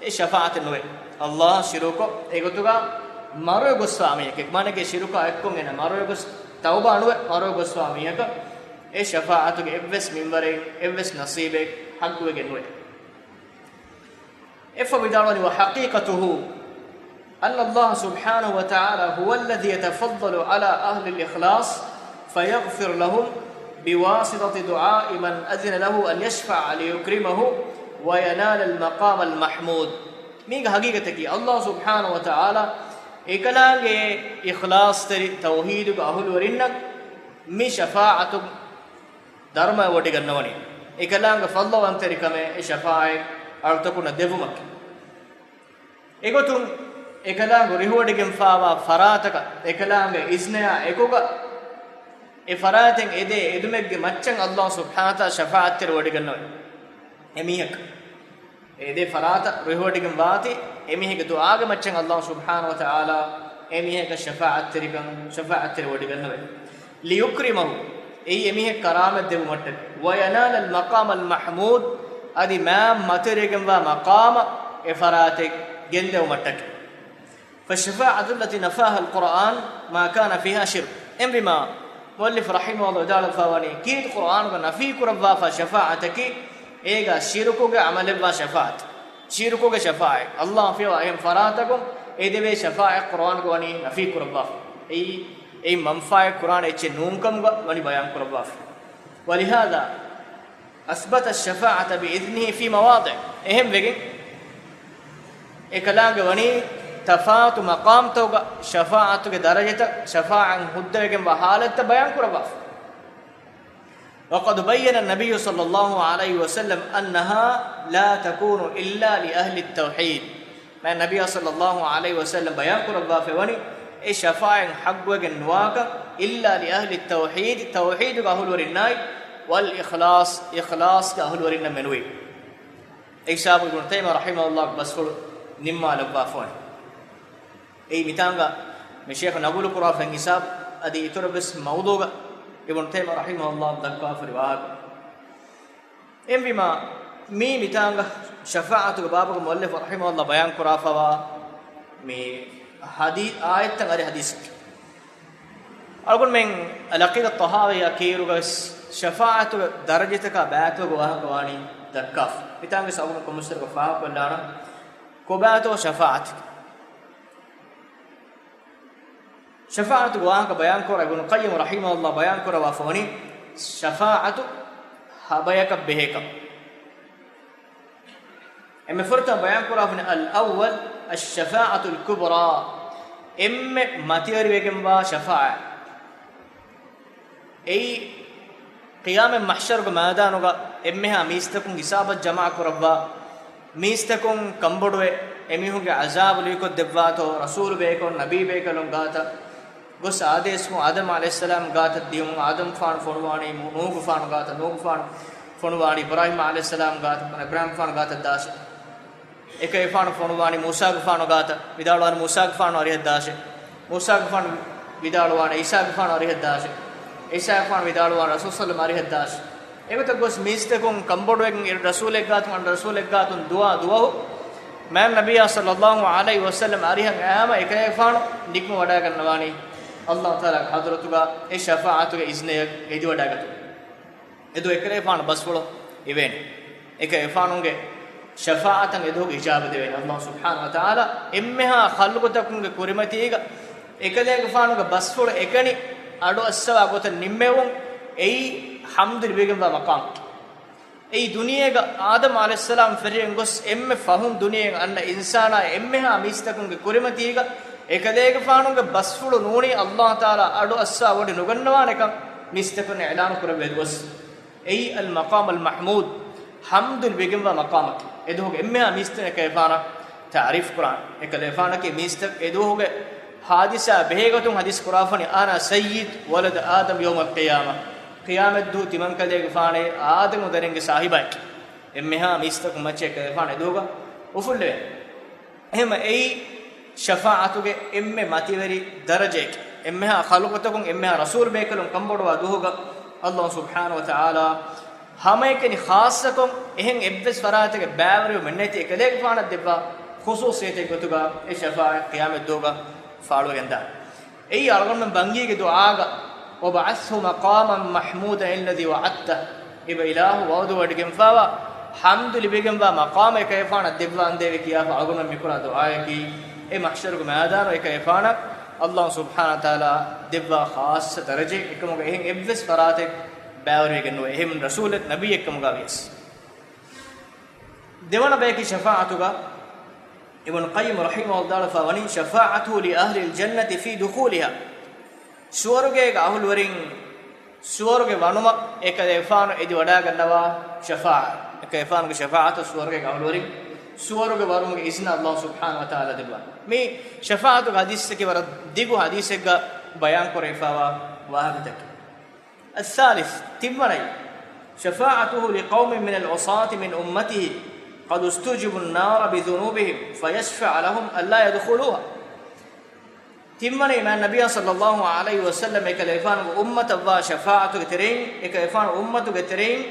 އެ ޝަފާޢަތެއް ނުވޭ. ﷲ އަށް ޝިރުކު ކޮށް، އެގޮތުގަ މަރުވެ ގޮސްފާ މީހަކަށް، މާނައަކީ ޝިރުކާ އެއްކޮށް އޭނަ މަރުވެ ގޮސް، ތައުބާ ނުވެ މަރުވެ ގޮސްފާ މީހަކަށް އެ ޝަފާޢަތުގެ އެއްވެސް މިންވަރެއް، އެއްވެސް ނަޞީބެއް ޙައްޤުވެގެން ނުވޭ. އެއަށްފަހު ވިދާޅުވަނީ، وحقيقته أن الله سبحانه وتعالى هو الذي يتفضل على أهل الإخلاص فيغفر لهم بواسطة دعاء من أذن له أن يشفع ليكرمه وينال المقام المحمود. މީގެ ޙަޤީޤަތަކީ، ﷲ ސުބްޙާނަހޫ ވަތަޢާލާ އެކަލާނގެ އިޚްލާޞްތެރި ތައުޙީދުގެ އަހުލުވެރިންނަށް މި ޝަފާޢަތު ދަރުމަވެވޮޑިގަންނަވަނީ، އެކަލާނގެ ފަޟްލުވަންތެރިކަމެއް އެ ޝަފާޢަތް އަޅުތަކުންނަށް ދެއްވުމަކީ. އެގޮތުން އެކަލާނގެ ރިހުވޮޑިގެންފާވާ ފަރާތަކަށް އެކަލާނގެ އިޒްނަޔާ އެކުގަ އެ ފަރާތެއް އެދޭ އެދުމެއްގެ މައްޗަށް ﷲ ސުބްޙާނަހޫ ވަތަޢާލާ ޝަފާޢަތްތެރިވޮޑިގަންނަވަނީ އެމީހަކަށް. އެދޭ ފަރާތަށް ރިހުވޮޑިގެން ވާތީ، އެމީހެއްގެ ދުޢާގެ މައްޗަށް ﷲ ސުބްޙާނަހޫ ވަތަޢާލާ އެމީހަކަށް ޝަފާޢަތްތެރިކަން، ޝަފާޢަތްތެރިވޮޑިގަންނަވޭ. ليكرمه، އެއީ އެމީހެއް ކަރާމަތް ދެއްވުމަށްޓަކައި. وينال المقام المحمود، އަދި މާތް މަތިވެރިވެގެންވާ މަޤާމަށް އެ ފަރާތެއް ގެންދެވުމަށްޓަކައި. فالشفاعة التي نفاها القرآن ما كان فيها شرك. އެހެންވީމާ، މުއައްލިފު ރަޙިމަހުﷲ ވިދާޅުވެފައިވަނީ، ކީރިތި ޤުރްއާނުގަ ނަފީ ކުރައްވާފާ ޝަފާޢަތަކީ، އޭގަ ޝިރުކުގެ ޢަމަލެއްވާ ޝަފާޢަތެއް. ޝިރުކުގެ ޝަފާޢަތް. ﷲ ފިޔަވާ އެހެން ފަރާތަކުން އެދެވޭ ޝަފާޢަތް ޤުރްއާނުގަ ވަނީ ނަފީ ކުރައްވާފަ. އެއީ، އެއިން މަންފާއެއް ކުރާނެ އެއްޗެއް ނޫންކަމުގަ ވަނީ ބަޔާން ކުރައްވާފަ. ولهذا أثبت الشفاعة بإذنه في مواضع. އެހެން ވެގެން، އެކަލާނގެ ވަނީ ތަފާތު މަޤާމްތަކުގަ ޝަފާޢަތުގެ ދަރަޖަތައް، ޝަފާޢަތް ހުއްދަވެގެންވާ ޙާލަތްތައް ބަޔާން ކުރައްވާފަ. وقد بين النبي صلى الله عليه وسلم أنها لا تكون إلا لأهل التوحيد. މާތް ނަބިއްޔާ ޞައްލައްލާހު ޢަލައިހި ވަސައްލަމް ބަޔާން ކުރައްވާފައިވަނީ، އެ ޝަފާޢަތް ޙައްޤުވެގެން ނުވާކަން، إلا لأهل التوحيد، ތައުޙީދުގެ އަހުލުވެރިންނާއި، والإخلاص، އިޚްލާޞްގެ އަހުލުވެރިންނަށް މެނުވީ. އެ ހިސާބު އިބްނު ތައިމިއްޔާ ރަޙިމަހުﷲ ބަސްފުޅު ނިންމާލައްވާފަވަނީ. އެއީ މިތާނގަ މި ޝޭޚް ނަގުލު ކުރާފަ ހިސާބު، އަދި އިތުރަށް ވެސް މައުޟޫޢުގަ އިބްނު ތައިމިއްޔާ ރަޙިމަހުﷲ ދައްކާފައި ވާހަކަ. އެހެންވީމާ، މީ މިތާނގަ ޝަފާޢަތުގެ ބާބުގަ މުއައްލިފު ރަޙިމަހުﷲ ބަޔާން ކުރާފައިވާ މި ޙަދީ، އާޔަތްތައް އަދި ޙަދީޘް. އަޅުގަނޑުމެން އަލްޢަޤީދަ ޠަޙާވީއާ ކީރުގަ ވެސް ޝަފާޢަތުގެ ދަރަޖަތަކާ ބައިތަކުގެ ވާހަކަ ވާނީ ދައްކާފަ. މިތާނގަ ވެސް އަޅުގަނޑު ކޮންމެސްވަރަކަށް ފާހަގަކޮށްލާނަން ކޮބާތޯ ޝަފާޢަތު. ޝަފާޢަތުގެ ވާހަކަ ބަޔާންކުރާ އިބްނު ޤައްޔިމް ރަޙިމަހުﷲ ބަޔާންކުރައްވާފަވަނީ، ޝަފާޢަތު ހަބަޔަކަށް ބެހޭކަން. އެންމެ ފުރަތަމަ ބަޔާންކުރާފަވަނީ، الأول الشفاعة الكبرى، އެންމެ މަތިވެރިވެގެންވާ ޝަފާޢަތް. އެއީ، ޤިޔާމަތް މަޙްޝަރުގެ މައިދާނުގަ އެންމެހާ މީސްތަކުން ހިސާބަށް ޖަމާކުރައްވާ، މީސްތަކުން ކަންބޮޑުވެ، އެމީހުންގެ ޢަޒާބު ލުއިކޮށްދެއްވާތޯ، ރަސޫލު ބޭކަލުން، ނަބީ ބޭކަލުން ގާތަށް ގޮސް އާދޭސްވުން، އާދަމް ޢަލައިހިއްސަލާމް ގާތަށް ދިޔުން، އާދަމްގެފާނު ފޮނުވާނީ މޫ-، ނޫޙުގެފާނު ގާތަށް، ނޫޙުގެފާނު ފޮނުވާނީ އިބްރާހީމް ޢަލައިހިއްސަލާމް ގާތަށް، އިބްރާހީމްގެފާނު ގާތަށް ދާށޭ. އެކަލޭގެފާނު ފޮނުވާނީ މޫސާގެފާނު ގާތަށް، ވިދާޅުވާނީ މޫސާގެފާނު އަރިހަށް ދާށޭ. މޫސާގެފާނު ވިދާޅުވާނީ ޢީސާގެފާނު އަރިހަށް ދާށޭ. ޢީސާގެފާނު ވިދާޅުވާނީ ރަސޫލު ޞައްލަﷲ ޢަލައިހި ވަސައްލަމް އަރިހަށް ދާށޭ. އެގޮތަށް ގޮސް މީސްތަކުން ކަންބޮޑުވެގެން އިރު ރަސޫލެއްގާތުން އަންނަ ރަސޫލެއްގާތުން ދުވާ ދުވަހު މާތް ނަބިއްޔާ ޞައްލަﷲު ޢަލައިހި ވަސައްލަމް އަރިހަށް އައިމަ އެކަލޭގެފާނު ނިކުމެވަޑައިގަންނަވާނީ ﷲ ތަޢާލާގެ ޙަޟްރަތުގަ އެ ޝަފާޢަތުގެ އިޒްނަޔަށް އެދިވަޑައިގަތުމަށް. އެދުވަހު އެކަލޭގެފާނު ބަސްފުޅު އިވޭނެ. އެކަލޭގެފާނުގެ ޝަފާޢަތަށް އެދުވަހުގެ އިޖާބަ ދެވޭނެ. ﷲ ސުބްޙާނަހޫ ވަތަޢާލާ އެންމެހާ ޚަލްޤުތަކުންގެ ކުރިމަތީގަ އެކަލޭގެފާނުގެ ބަސްފުޅު އެކަނި އަޑުއައްސަވާ ގޮތަށް ނިންމެވުން، އެއީ ޙަމްދު ލިބިގެންވާ މަޤާމަކީ. އެއީ ދުނިޔޭގަ އާދަމް ޢަލައިހިއްސަލާމް ފެށިގެން ގޮސް އެންމެ ފަހުން ދުނިޔެއަށް އަންނަ އިންސާނާ އެންމެހާ މީސްތަކުންގެ ކުރިމަތީގަ އެކަލޭގެފާނުގެ ބަސްފުޅު ނޫނީ ﷲ ތަޢާލާ އަޑު އައްސާ ވޮޑި ނުގަންނަވާނެކަން މީސްތަކުން އިޢުލާނު ކުރެއްވި ދުވަސް. އެއީ އަލްމަޤާމު އަލްމަޙްމޫދު، ޙަމްދު ލިބިގެންވާ މަޤާމަކީ. އެދުވަހުގެ އެންމެހާ މީސްތަކުން އެކަލޭގެފާނަށް ތަޢުރީފު ކުރާނެ. އެކަލޭގެފާނަކީ މީސްތަކު އެދުވަހުގެ ޙާދިސާ ބެހޭގޮތުން ޙަދީޘް ކުރާފަނީ، "أنا سيد ولد آدم يوم القيامة." ޤިޔާމަތްދުވަހު ތިމަންކަލޭގެފާނޭ އާދަމު ދަރިންގެ ސާހިބާއެކޭ. އެންމެހާ މީސްތަކުން މައްޗަށް އެކަލޭގެފާނު އެދުވަހުގަ އުފުއްލެވޭނެ. އެހެންވެ އެއީ ޝަފާޢަތުގެ އެންމެ މަތިވެރި ދަރަޖައެކޭ. އެންމެހާ ޚަލްޤުތަކުން އެންމެހާ ރަސޫލު ބޭކަލުން ކަންބޮޑުވާ ދުވަހުގަ ﷲ ސުބްޙާނަހޫ ވަތަޢާލާ ހަމައެކަނި ޚާއްޞަކޮށް، އެހެން އެއްވެސް ފަރާތެއްގެ ބައިވެރިވުމެއް ނެތި އެކަލޭގެފާނަށް ދެއްވާ ޚުޞޫޞިއްޔަތެއް ގޮތުގަ އެ ޝަފާޢަތް ޤިޔާމަތްދުވަހުގަ ފާޅުވެގެންދާނެ. އެއީ އަޅުގަނޑުމެން ބަންގީގެ ދުޢާގަ، "وابعثه مقاما محمودا الذي وعدته." އެބަ އިލާހު ވަޢުދު ވޮޑިގެންފާވާ ޙަމްދު ލިބިގެންވާ މަޤާމެއް އެކަލޭގެފާނަށް ދެއްވާނދޭވެ ކިޔާފަ އަޅުގަނޑުމެން މިކުރާ ދުޢާއަކީ، އެ މަޙްޝަރުގެ މައިދާނު އެކަލޭގެފާނަށް ﷲ ސުބްޙާނަހޫ ވަތަޢާލާ ދެއްވާ ޚާއްޞަ ދަރަޖައެއް. އެކަމުގަ އެހެން އެއްވެސް ފަރާތެއް ބައިވެރިވެގެން ނުވޭ. އެހެން ރަސޫލެއް ނަބިއްޔެއްކަމުގަ ވިޔަސް. ދެވަނަ ބަޔަކީ ޝަފާޢަތުގަ އިބްނު ޤައްޔިމް ރަޙިމަހުﷲ ވިދާޅުވެފަ ވަނީ، "شفاعته لأهل الجنة في دخولها." ސުވަރުގޭގެ އަހުލުވެރިން ސުވަރުގެ ވަނުމަށް އެކަލޭގެފާނު އެދިވަޑައިގަންނަވާ ޝަފާޢަތް. އެކަލޭގެފާނުގެ ޝަފާޢަތަށް ސުވަރުގޭގެ އަހުލުވެރިން ސުވަރުގެ ވަރުމުގެ އިޒްނަ ﷲ ސުބްޙާނަހޫ ވަތަޢާލާ ދެއްވާ. މި ޝަފާޢަތުގެ ޙަދީޘްތަކީ ވަރަށް ދިގު ޙަދީޘެއްގަ ބަޔާންކުރެވިފައިވާ ވާހަކަތަކެއް. الثالث، ތިންވަނައީ، شفاعته لقوم من العصاة من أمته قد استوجبوا النار بذنوبهم فيشفع لهم ألا يدخلوها. ތިންވަނައީ، މާތް ނަބިއްޔާ ޞައްލައްލާހު ޢަލައިހި ވަސައްލަމް އެކަލޭގެފާނުގެ އުއްމަތަށްވާ ޝަފާޢަތުގެ ތެރެއިން، އެކަލޭގެފާނު އުއްމަތުގެ ތެރެއިން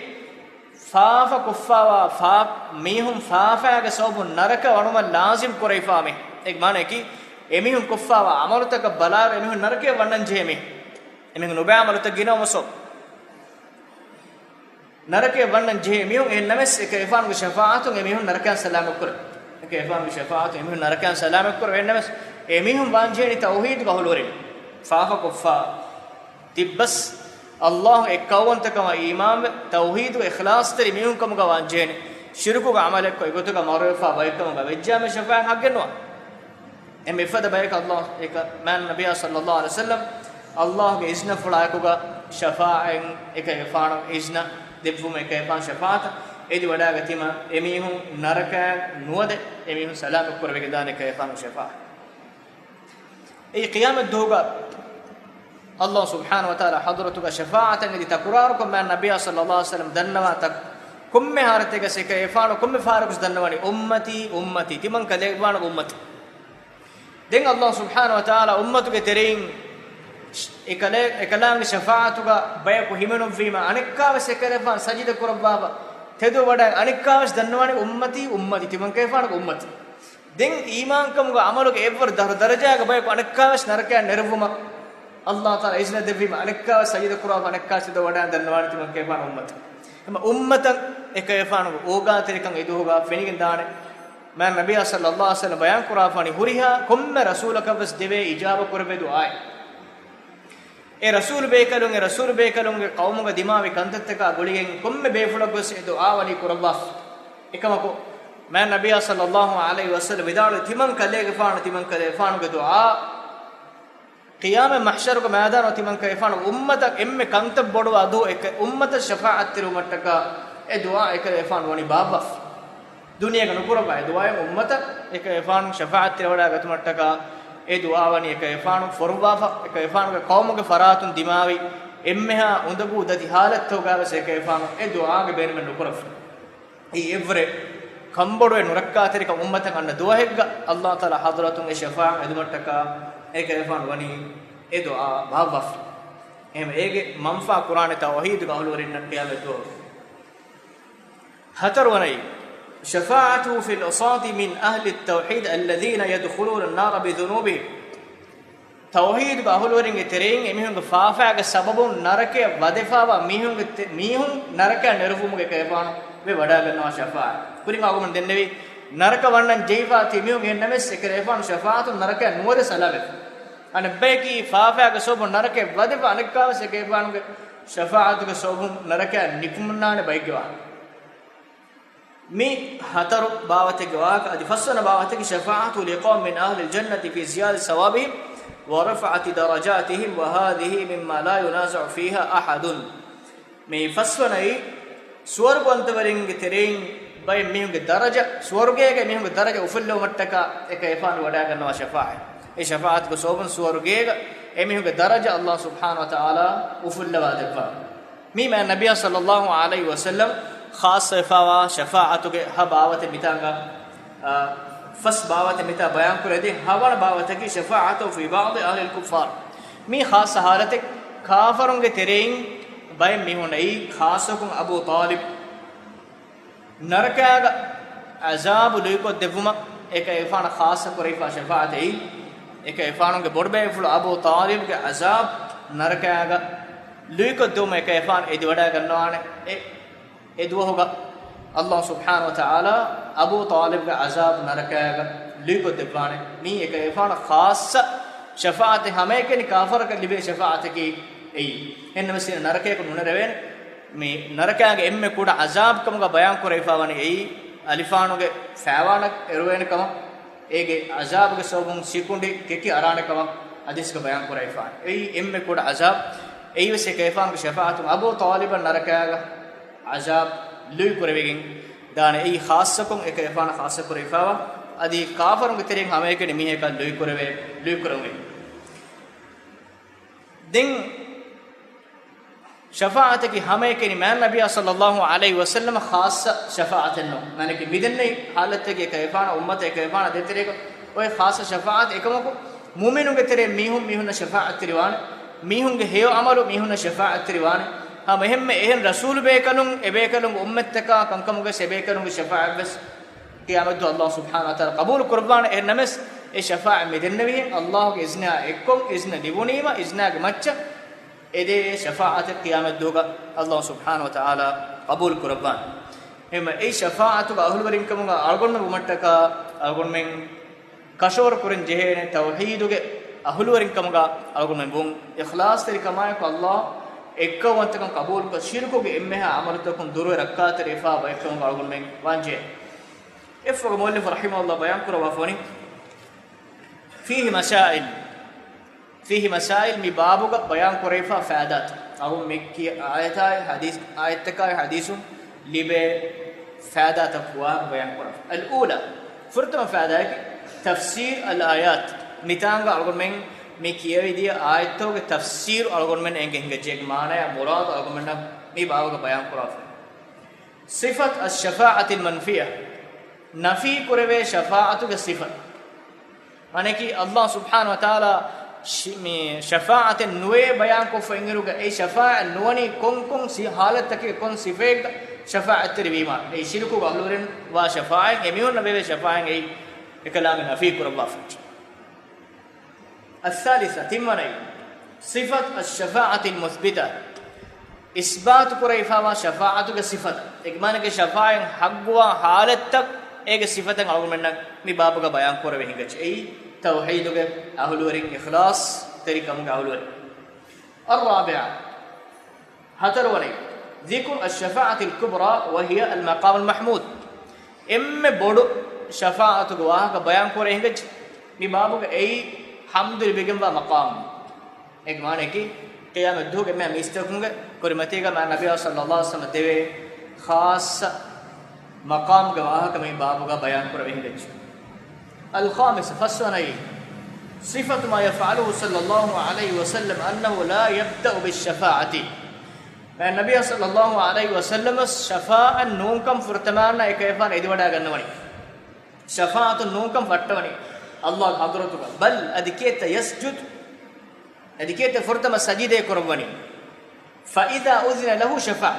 ފާފަ ކޮށްފާވާ ފާ-، މީހުން ފާފައިގެ ސަބަބުން ނަރަކަ ވަނުމަށް ލާޒިމް ކުރެވިފާ މީ. އޭގެ މާނައަކީ، އެމީހުން ކޮށްފާވާ އަމަލުތަކަށް ބަލާއިރު އެމީހުން ނަރަކަޔަށް ވަންނަން ޖެހޭ މީ. އެމީހުން ނުބައި އަމަލުތައް ގިނަވުމަށް ސޯ. ނަރަކަޔަށް ވަންނަން ޖެހޭ މީހުން އެހެން ނަމަވެސް އެކަލޭގެފާނުގެ ޝަފާޢަތުން އެމީހުން ނަރަކައިން ސަލާމަތް ކުރެވޭ. އެކަލޭގެފާނުގެ ޝަފާޢަތުން އެމީހުން ނަރަކައިން ސަލާމަތް ކުރެވޭ. އެހެން ނަމަވެސް އެމީހުން ވާން ޖެހޭނީ ތައުޙީދުގެ އަހުލުވެރިން. ފާފަ ކޮށްފާ ތިއްބަސް ﷲ އެއްކައުވަންތަކަމަށް އީމާންވެ، ތައުޙީދުގެ އިޚްލާޞްތެރި މީހުންކަމުގަ ވާންޖެހޭނެ. ޝިރުކުގެ ޢަމަލެއްކޮށް އެގޮތުގަ މަރުވެފާ ބައެއްކަމުގަ ވެއްޖާމެ ޝަފާޢަތް ޙައްޤެއްނުވާ. އެންމެ އެފަދަ ބަޔަކަށް ﷲ އެކަ-، މާތް ނަބިއްޔާ ޞައްލައްލާހު ޢަލައިހި ވަސައްލަމް ﷲގެ އިޒްނަފުޅާއެކުގަ ޝަފާޢަތް އެކަލޭގެފާނު އިޒްނަ ދެއްވުމަށް އެކަލޭގެފާނު ޝަފާޢަތަށް އެދިވަޑާގަތީމަ އެމީހުން ނަރަކައިން ނުވަދެ އެމީހުން ސަލާމަތް ކުރެވިގެންދާނެ އެކަލޭގެފާނު ޝަފާޢަތް. އެއީ ޤިޔާމަތް ދުވަހުގަ ﷲ ސުބްޙާނަހޫ ވަތަޢާލާ ޙަޟްރަތުގަ ޝަފާޢަތަށް އެދި ތަކުރާރުކޮށް މާތް ނަބިއްޔާ ޞައްލައްލާހު ޢަލައިހި ވަސައްލަމް ދަންނަވާ ތަ-، ކޮންމެ ޙާލަތެއްގަސް އެކަލޭގެފާނު ކޮންމެ ފަހަރަކުސް ދަންނަވަނީ އުއްމަތީ، އުއްމަތީ، ތިމަން ކަލޭގެފާނުގެ އުއްމަތު. ދެން ﷲ ސުބްޙާނަހޫ ވަތަޢާލާ އުއްމަތުގެ ތެރެއިން އެކަލޭ-، އެކަލާނގެ ޝަފާޢަތުގަ ބަޔަކު ހިމެނުއްވީމަ އަނެއްކާވެސް އެކަލޭގެފާނު ސަޖިދަ ކުރައްވާފަ ތެދުވެވަޑައި އަނެއްކާވެސް ދަންނަވަނީ އުއްމަތީ، އުއްމަތީ، ތިމަން ކަލޭގެފާނުގެ އުއްމަތު. ދެން އީމާންކަމުގެ ޢަމަލުގެ އެއްވަރު ދަރަ-، ދަރަޖާގެ ބަޔަކު އަނެއްކާވެސް ނަރަކައިން ނެރެވުމަށް ﷲ ތަޢާލާ އިޒްނަ ދެއްވީމަ އަނެއްކާވެސް ސަޖިދަ ކުރާފަ އަނެއްކާ ތެދުވެވަޑައި ދަންނަވާނީ ތިމަން ކަލޭގެފާނުގެ އުއްމަތު. ހަމަ އުއްމަތަށް އެކަލޭގެފާނުގެ އޯގާތެރިކަން އެދުވަހުގަ ފެނިގެންދާނެ. މާތް ނަބިއްޔާ ޞައްލައްލާހު ޢަލައިހި ވަސައްލަމް ބަޔާން ކުރާފަނީ ހުރިހާ ކޮންމެ ރަސޫލަކަށްވެސް ދެވޭ އިޖާބަ ކުރެވޭ ދުޢާއެއް. އެ ރަސޫލު ބޭކަލުން، އެ ރަސޫލު ބޭކަލުންގެ ޤައުމުގަ ދިމާވި ކަންތައްތަކާ ގުޅިގެން ކޮންމެ ބޭފުޅަކުވެސް އެ ދުޢާ ވަނީ ކުރައްވާފަ. އެކަމަކު، މާތް ނަބިއްޔާ ޞައްލައްލާހު ޢަލައިހި ވަސައްލަމް ވިދާޅުވި ތިމަން ކަލޭގެފާނު، ތިމަން ކަލޭގެފާނުގެ ދުޢާ، ޤިޔާމަތް މަޙްޝަރުގެ މައިދާނު ތިމަން ކަލޭގެފާނު އުއްމަތަށް އެންމެ ކަންތައް ބޮޑުވާ ދުވަހު އެކަ-، އުއްމަތަށް ޝަފާޢަތްތެރިވުމަށްޓަކާ އެ ދުޢާ އެކަލޭގެފާނު ވަނީ ބާއްވާފަ. ދުނިޔޭގަ ނުކުރައްވާ އެ ދުޢާއެއް އުއްމަތަށް އެކަލޭގެފާނު ޝަފާޢަތްތެރިވަޑައިގަތުމަށްޓަކާ އެ ދުޢާ ވަނީ އެކަލޭގެފާނު ފޮރުއްވާފަ، އެކަލޭގެފާނުގެ ޤައުމުގެ ފަރާތުން ދިމާވި އެންމެހާ އުނދަގޫ ދަތި ޙާލަތްތަކުގަވެސް އެކަލޭގެފާނު އެ ދުޢާގެ ބޭނުމެއް ނުކުރައްވާ. އެއީ އެއްވަރެއް ކަންބޮޑުވެ ނުރައްކާތެރިކަން އުއްމަތަށް އަންނަ ދުވަހެއްގަ ﷲ ތަޢާލާ ޙަޟްރަތުން އެ ޝަފާޢަތް އެދުމަށްޓަކާ އެކަލޭގެފާނު ވަނީ އެ ދުޢާ ބާއްވާފަ. އެހެން އޭގެ މަންފާ ކުރާނެ ތައުޙީދުގެ އަހުލުވެރިންނަށް ޤިޔާމަތް ދުވަހު. ހަތަރުވަނައީ، شفاعته في العصاة من أهل التوحيد الذين يدخلون النار بذنوبهم. ތައުޙީދުގެ އަހުލުވެރިންގެ ތެރެއިން އެމީހުންގެ ފާފައިގެ ސަބަބުން ނަރަކަޔަށް ވަދެފާވާ މީހުންގެ ތެ-، މީހުން ނަރަކަޔަށް ނެރެވުމުގެ އެކަލޭގެފާނު ވެވަޑައިގަންނަވާ ޝަފާޢަތް. ކުރިން އަޅުގަނޑު ދެންނެވީ، ނަރަކަ ވަންނަން ޖެހިފާ ތި މީހުން އެހެން ނަމަވެސް އެކަލޭގެފާނު ޝަފާޢަތުން ނަރަކަޔަށް ނުވަދެ ސަލާމަތް. އަނެއްބަޔަކީ ފާފައިގެ ސަބަބުން ނަރަކަޔަށް ވަދެފަ އަނެއްކާވެސް އެކަލޭގެފާނުގެ ޝަފާޢަތުގެ ސަބަބުން ނަރަކަޔަށް ނިކުމެވުންނާނެ ބައެއްގެ ވާހަކަ. މި ހަތަރު ބާވަތެއްގެ ވާހަކަ. އަދި ފަސްވަނަ ބާވަތަކީ، شفاعته لقوم من أهل الجنة في زيادة ثوابهم ورفعة درجاتهم، وهذه مما لا ينازع فيها أحد. މި ފަސްވަނައީ، ސުވަރުގަވަންތަވެރިންގެ ތެރެއިން ބައެއް މީހުންގެ ދަރަޖަ، ސުވަރުގޭގަ މީހުންގެ ދަރަޖަ އުފުއްލެވުމަށްޓަކާ އެކަލޭގެފާނު ވަޑައިގަންނަވާ ޝަފާޢަތް. އެ ޝަފާޢަތުގެ ސަބަބުން ސުވަރުގޭގަ އެމީހުންގެ ދަރަޖަ ﷲ ސުބްޙާނަހޫ ވަތަޢާލާ އުފުއްލަވާ ދެއްވާ. މީ މާތް ނަބިއްޔާ ޞައްލައްލާހު ޢަލައިހި ވަސައްލަމް ޚާއްޞަވެފާވާ ޝަފާޢަތުގެ ހަ ބާވަތެއް މިތާނގަ، އާ، ފަސް ބާވަތެއް މިތާ ބަޔާން ކުރެދިން. ހަވަނަ ބާވަތަކީ، شفاعته في بعض أهل الكفار. މީ ޚާއްޞަ ޙާލަތެއް، ކާފަރުންގެ ތެރެއިން ބައެއް މީހުން އެއީ، ޚާއްޞަކޮށް އަބޫ ޠާލިބް ނަރަކާގަ ޢަޒާބު ލުއިކޮށްދެއްވުމަށް އެކަލޭގެފާނަށް ޚާއްޞަ ކުރެވިފާ ޝަފާޢަތެއް. އެކަލޭގެފާނުގެ ބޮޑުބޭފުޅު އަބޫ ޠާލިބްގެ ޢަޒާބް ނަރަކާގަ ލުއިކޮށްދެވުމަށް އެކަލޭގެފާނު އެދިވަޑައިގަންނަވާނެ. އެ، އެ ދުވަހުގަ ﷲ ސުބްޙާނަހޫ ވަތަޢާލާ އަބޫ ޠާލިބްގެ ޢަޒާބް ނަރަކާގަ ލުއިކޮށްދެއްވާނެ. މީ އެކަލޭގެފާނަށް ޚާއްޞަ ޝަފާޢަތެއް، ހަމައެކަނި ކާފަރަކަށް ލިބޭ ޝަފާޢަތަކީ އެއީ. އެހެންނަމަވެސް ނަރަކަޔަކު ނުނެރެވޭނެ. މި ނަރަކާގެ އެންމެ ކުޑަ ޢަޒާބް ކަމުގަ ބަޔާން ކުރެވިފާވަނީ އެއީ، އަލިފާނުގެ ފައިވާނަށް އެރުވޭނެ ކަމަށް، އޭގެ ޢަޒާބުގެ ސަބަބުން ސިކުނޑި ކެކި އަރާނެ ކަމަށް ޙަދީޘްގަ ބަޔާން ކުރެވިފާވަނީ. އެއީ އެންމެ ކުޑަ ޢަޒާބް. އެއީވެސް އެކަލޭގެފާނުގެ ޝަފާޢަތުން އަބޫ ޠާލިބަށް ނަރަކާގަ ޢަޒާބް ލުއި ކުރެވިގެން ދާނެ. އެއީ ޚާއްޞަކޮށް އެކަލޭގެފާނަށް ޚާއްޞަ ކުރެވިފާވާ، އަދި ކާފަރުންގެ ތެރެއިން ހަމައެކަނި މީހަކަށް ލުއި ކުރެވޭ، ލުއި ކުރެވުން. ދެން ޝަފާޢަތަކީ ހަމައެކަނި މާތް ނަބިއްޔާ ޞައްލައްލާހު ޢަލައިހި ވަސައްލަމަށް ޚާއްޞަ ޝަފާޢަތެއް ނޫން. މާނައަކީ މިދެންނެވި ޙާލަތަކީ އެކަލޭގެފާނަށް އުއްމަތަށް އެކަލޭގެފާނަށް ދޭތެރޭގަ އޮތް ޚާއްޞަ ޝަފާޢަތެއް. އެކަމަކު މުއުމިނުންގެ ތެރެއިން މީހުން މީހުންނަށް ޝަފާޢަތްތެރިވާނެ. މީހުންގެ ހެޔޮ ޢަމަލު މީހުންނަށް ޝަފާޢަތްތެރިވާނެ. ހަމަ އެހެންމެ އެހެން ރަސޫލު ބޭކަލުން، އެބޭކަލުންގެ އުއްމަތްތަކާ ކަންކަމުގެ އެބޭކަލުންގެ ޝަފާޢަތްވެސް ޤިޔާމަތްދުވަހު ﷲ ސުބްޙާނަހޫ ވަތަޢާލާ ޤަބޫލު ކުރައްވާނެ. އެހެންނަމަވެސް އެ ޝަފާޢަތް މި ދެންނެވިހެން ﷲގެ އިޒްނާ އެއްކޮށް، އިޒްނަ ލިބުނީމަ، އިޒްނާގެ މައްޗަށް އެދޭ ޝަފާޢަތެއް ޤިޔާމަތްދުވަހުގަ ﷲ ސުބްޙާނަހޫ ވަތަޢާލާ ޤަބޫލު ކުރައްވާނެ. އެހެންމެ އެ ޝަފާޢަތުގެ އަހުލުވެރިންކަމުގަ އަޅުގަނޑުމެން ވުމަށްޓަކާ އަޅުގަނޑުމެން ކަށަވަރު ކުރަން ޖެހޭނެ ތައުޙީދުގެ އަހުލުވެރިންކަމުގަ އަޅުގަނޑުމެން ވުން، އިޚްލާޞްތެރިކަމާއެކު ﷲ އެއްކައުވަންތަކަން ޤަބޫލުކޮށް، ޝިރުކުގެ އެންމެހާ ޢަމަލުތަކުން ދުރުވެ ރައްކާތެރިވެފާ ބައެއްކަމުގަ އަޅުގަނޑުމެން ވާންޖެހޭ. އެއަށްފަހުގަ މުއައްލިފު ރަޙިމަހުﷲ ބަޔާންކުރައްވާފަވަނީ، فيه مسائل، فيه مسائل، މި ބާބުގަ ބަޔާން ކުރެވިފާ ފައިދާތައް. އަޅުގަނޑު މި ކިޔާ އާޔަތާއި ޙަދީޘް، އާޔަތްތަކާއި ޙަދީޘުން ލިބޭ ފައިދާތައް ވާހަކަ ބަޔާން ކުރަން. الأولى، ފުރަތަމަ ފައިދާއަކީ، تفسير الآيات، މިތާނގަ އަޅުގަނޑުމެން މި ކިޔެވިދިޔަ އާޔަތްތަކުގެ ތަފްސީރު އަޅުގަނޑުމެން އެނގެ ހިނގައްޖެ، އޭގެ މާނަޔާ މުރާދު އަޅުގަނޑުމެންނަށް މި ބާބުގަ ބަޔާން ކުރާފަ. صفة الشفاعة المنفية، ނަފީ ކުރެވޭ ޝަފާޢަތުގެ ޞިފަތު. މާނައަކީ، ﷲ ސުބްޙާނަހޫ ވަތަޢާލާ ޝި-، މި ޝަފާޢަތެއް ނުވޭ ބަޔާންކޮށްފަ އިންއިރުގަ، އެ ޝަފާޢަތް ނުވަނީ ކޮންކޮން ސި-، ޙާލަތްތަކެއް ކޮން ސިފައެއްގަ ޝަފާޢަތްތެރިވީމާ، އެ ޝިރުކުގެ އަހުލުވެރިން ވާ ޝަފާޢަތް، އެމީހުންނަށް ވެވޭ ޝަފާޢަތް އެއީ އެކަލާނގެ ނަފީ ކުރައްވާފަ. الثالثة، ތިންވަނައީ، صفة الشفاعة المثبتة، އިސްބާތު ކުރެވިފާވާ ޝަފާޢަތުގެ ޞިފަތަށް، އޭގެ މާނައަކީ ޝަފާޢަތް ޙައްޤުވާ ޙާލަތްތައް، އޭގެ ޞިފަތައް އަޅުގަނޑުމެންނަށް މި ބާބުގަ ބަޔާން ކުރެވި ހިނގައްޖެ. އެއީ ތައުޙީދުގެ އަހުލުވެރިން، އިޚްލާޞްތެރިކަމުގެ އަހުލުވެރިން. الرابعة، ހަތަރުވަނައީ، ذكر الشفاعة الكبرى وهي المقام المحمود، އެންމެ ބޮޑު ޝަފާޢަތުގެ ވާހަކަ ބަޔާން ކުރެވި ހިނގައްޖެ. މި ބާބުގަ އެއީ ޙަމްދު ލިބިގެންވާ މަޤާމު. އޭގެ މާނައަކީ، ޤިޔާމަތްދުވަހުގެ އެންމެހާ މީސްތަކުންގެ ކުރިމަތީގަ މާތް ނަބިއްޔާ ޞައްލައްލާހު ޢަލައިހި ވަސައްލަމަ ދެވޭ ޚާއްޞަ މަޤާމުގެ ވާހަކަ މި ބާބުގަ ބަޔާން ކުރެވި ހިނގައްޖެ. الخامسة، ފަސްވަނައީ، صفة ما يفعله صلى الله عليه وسلم أنه لا يبدأ بالشفاعة، މާތް ނަބިއްޔާ ޞައްލައްލާހު ޢަލައިހި ވަސައްލަމަ ޝަފާޢަތް ނޫންކަން ފުރަތަމައަށް އެކަލޭގެފާނު އެދިވަޑައިގަންނަވަނީ. ޝަފާޢަތު ނޫންކަން ފައްޓަވަނީ ﷲގެ ޙަޟްރަތުގަ. بل، އަދި ކިއެއްތަ، يسجد، އަދި ކިއެއްތަ ފުރަތަމަ ސަޖިދަ ކުރައްވަނީ. فإذا أذن له شفع،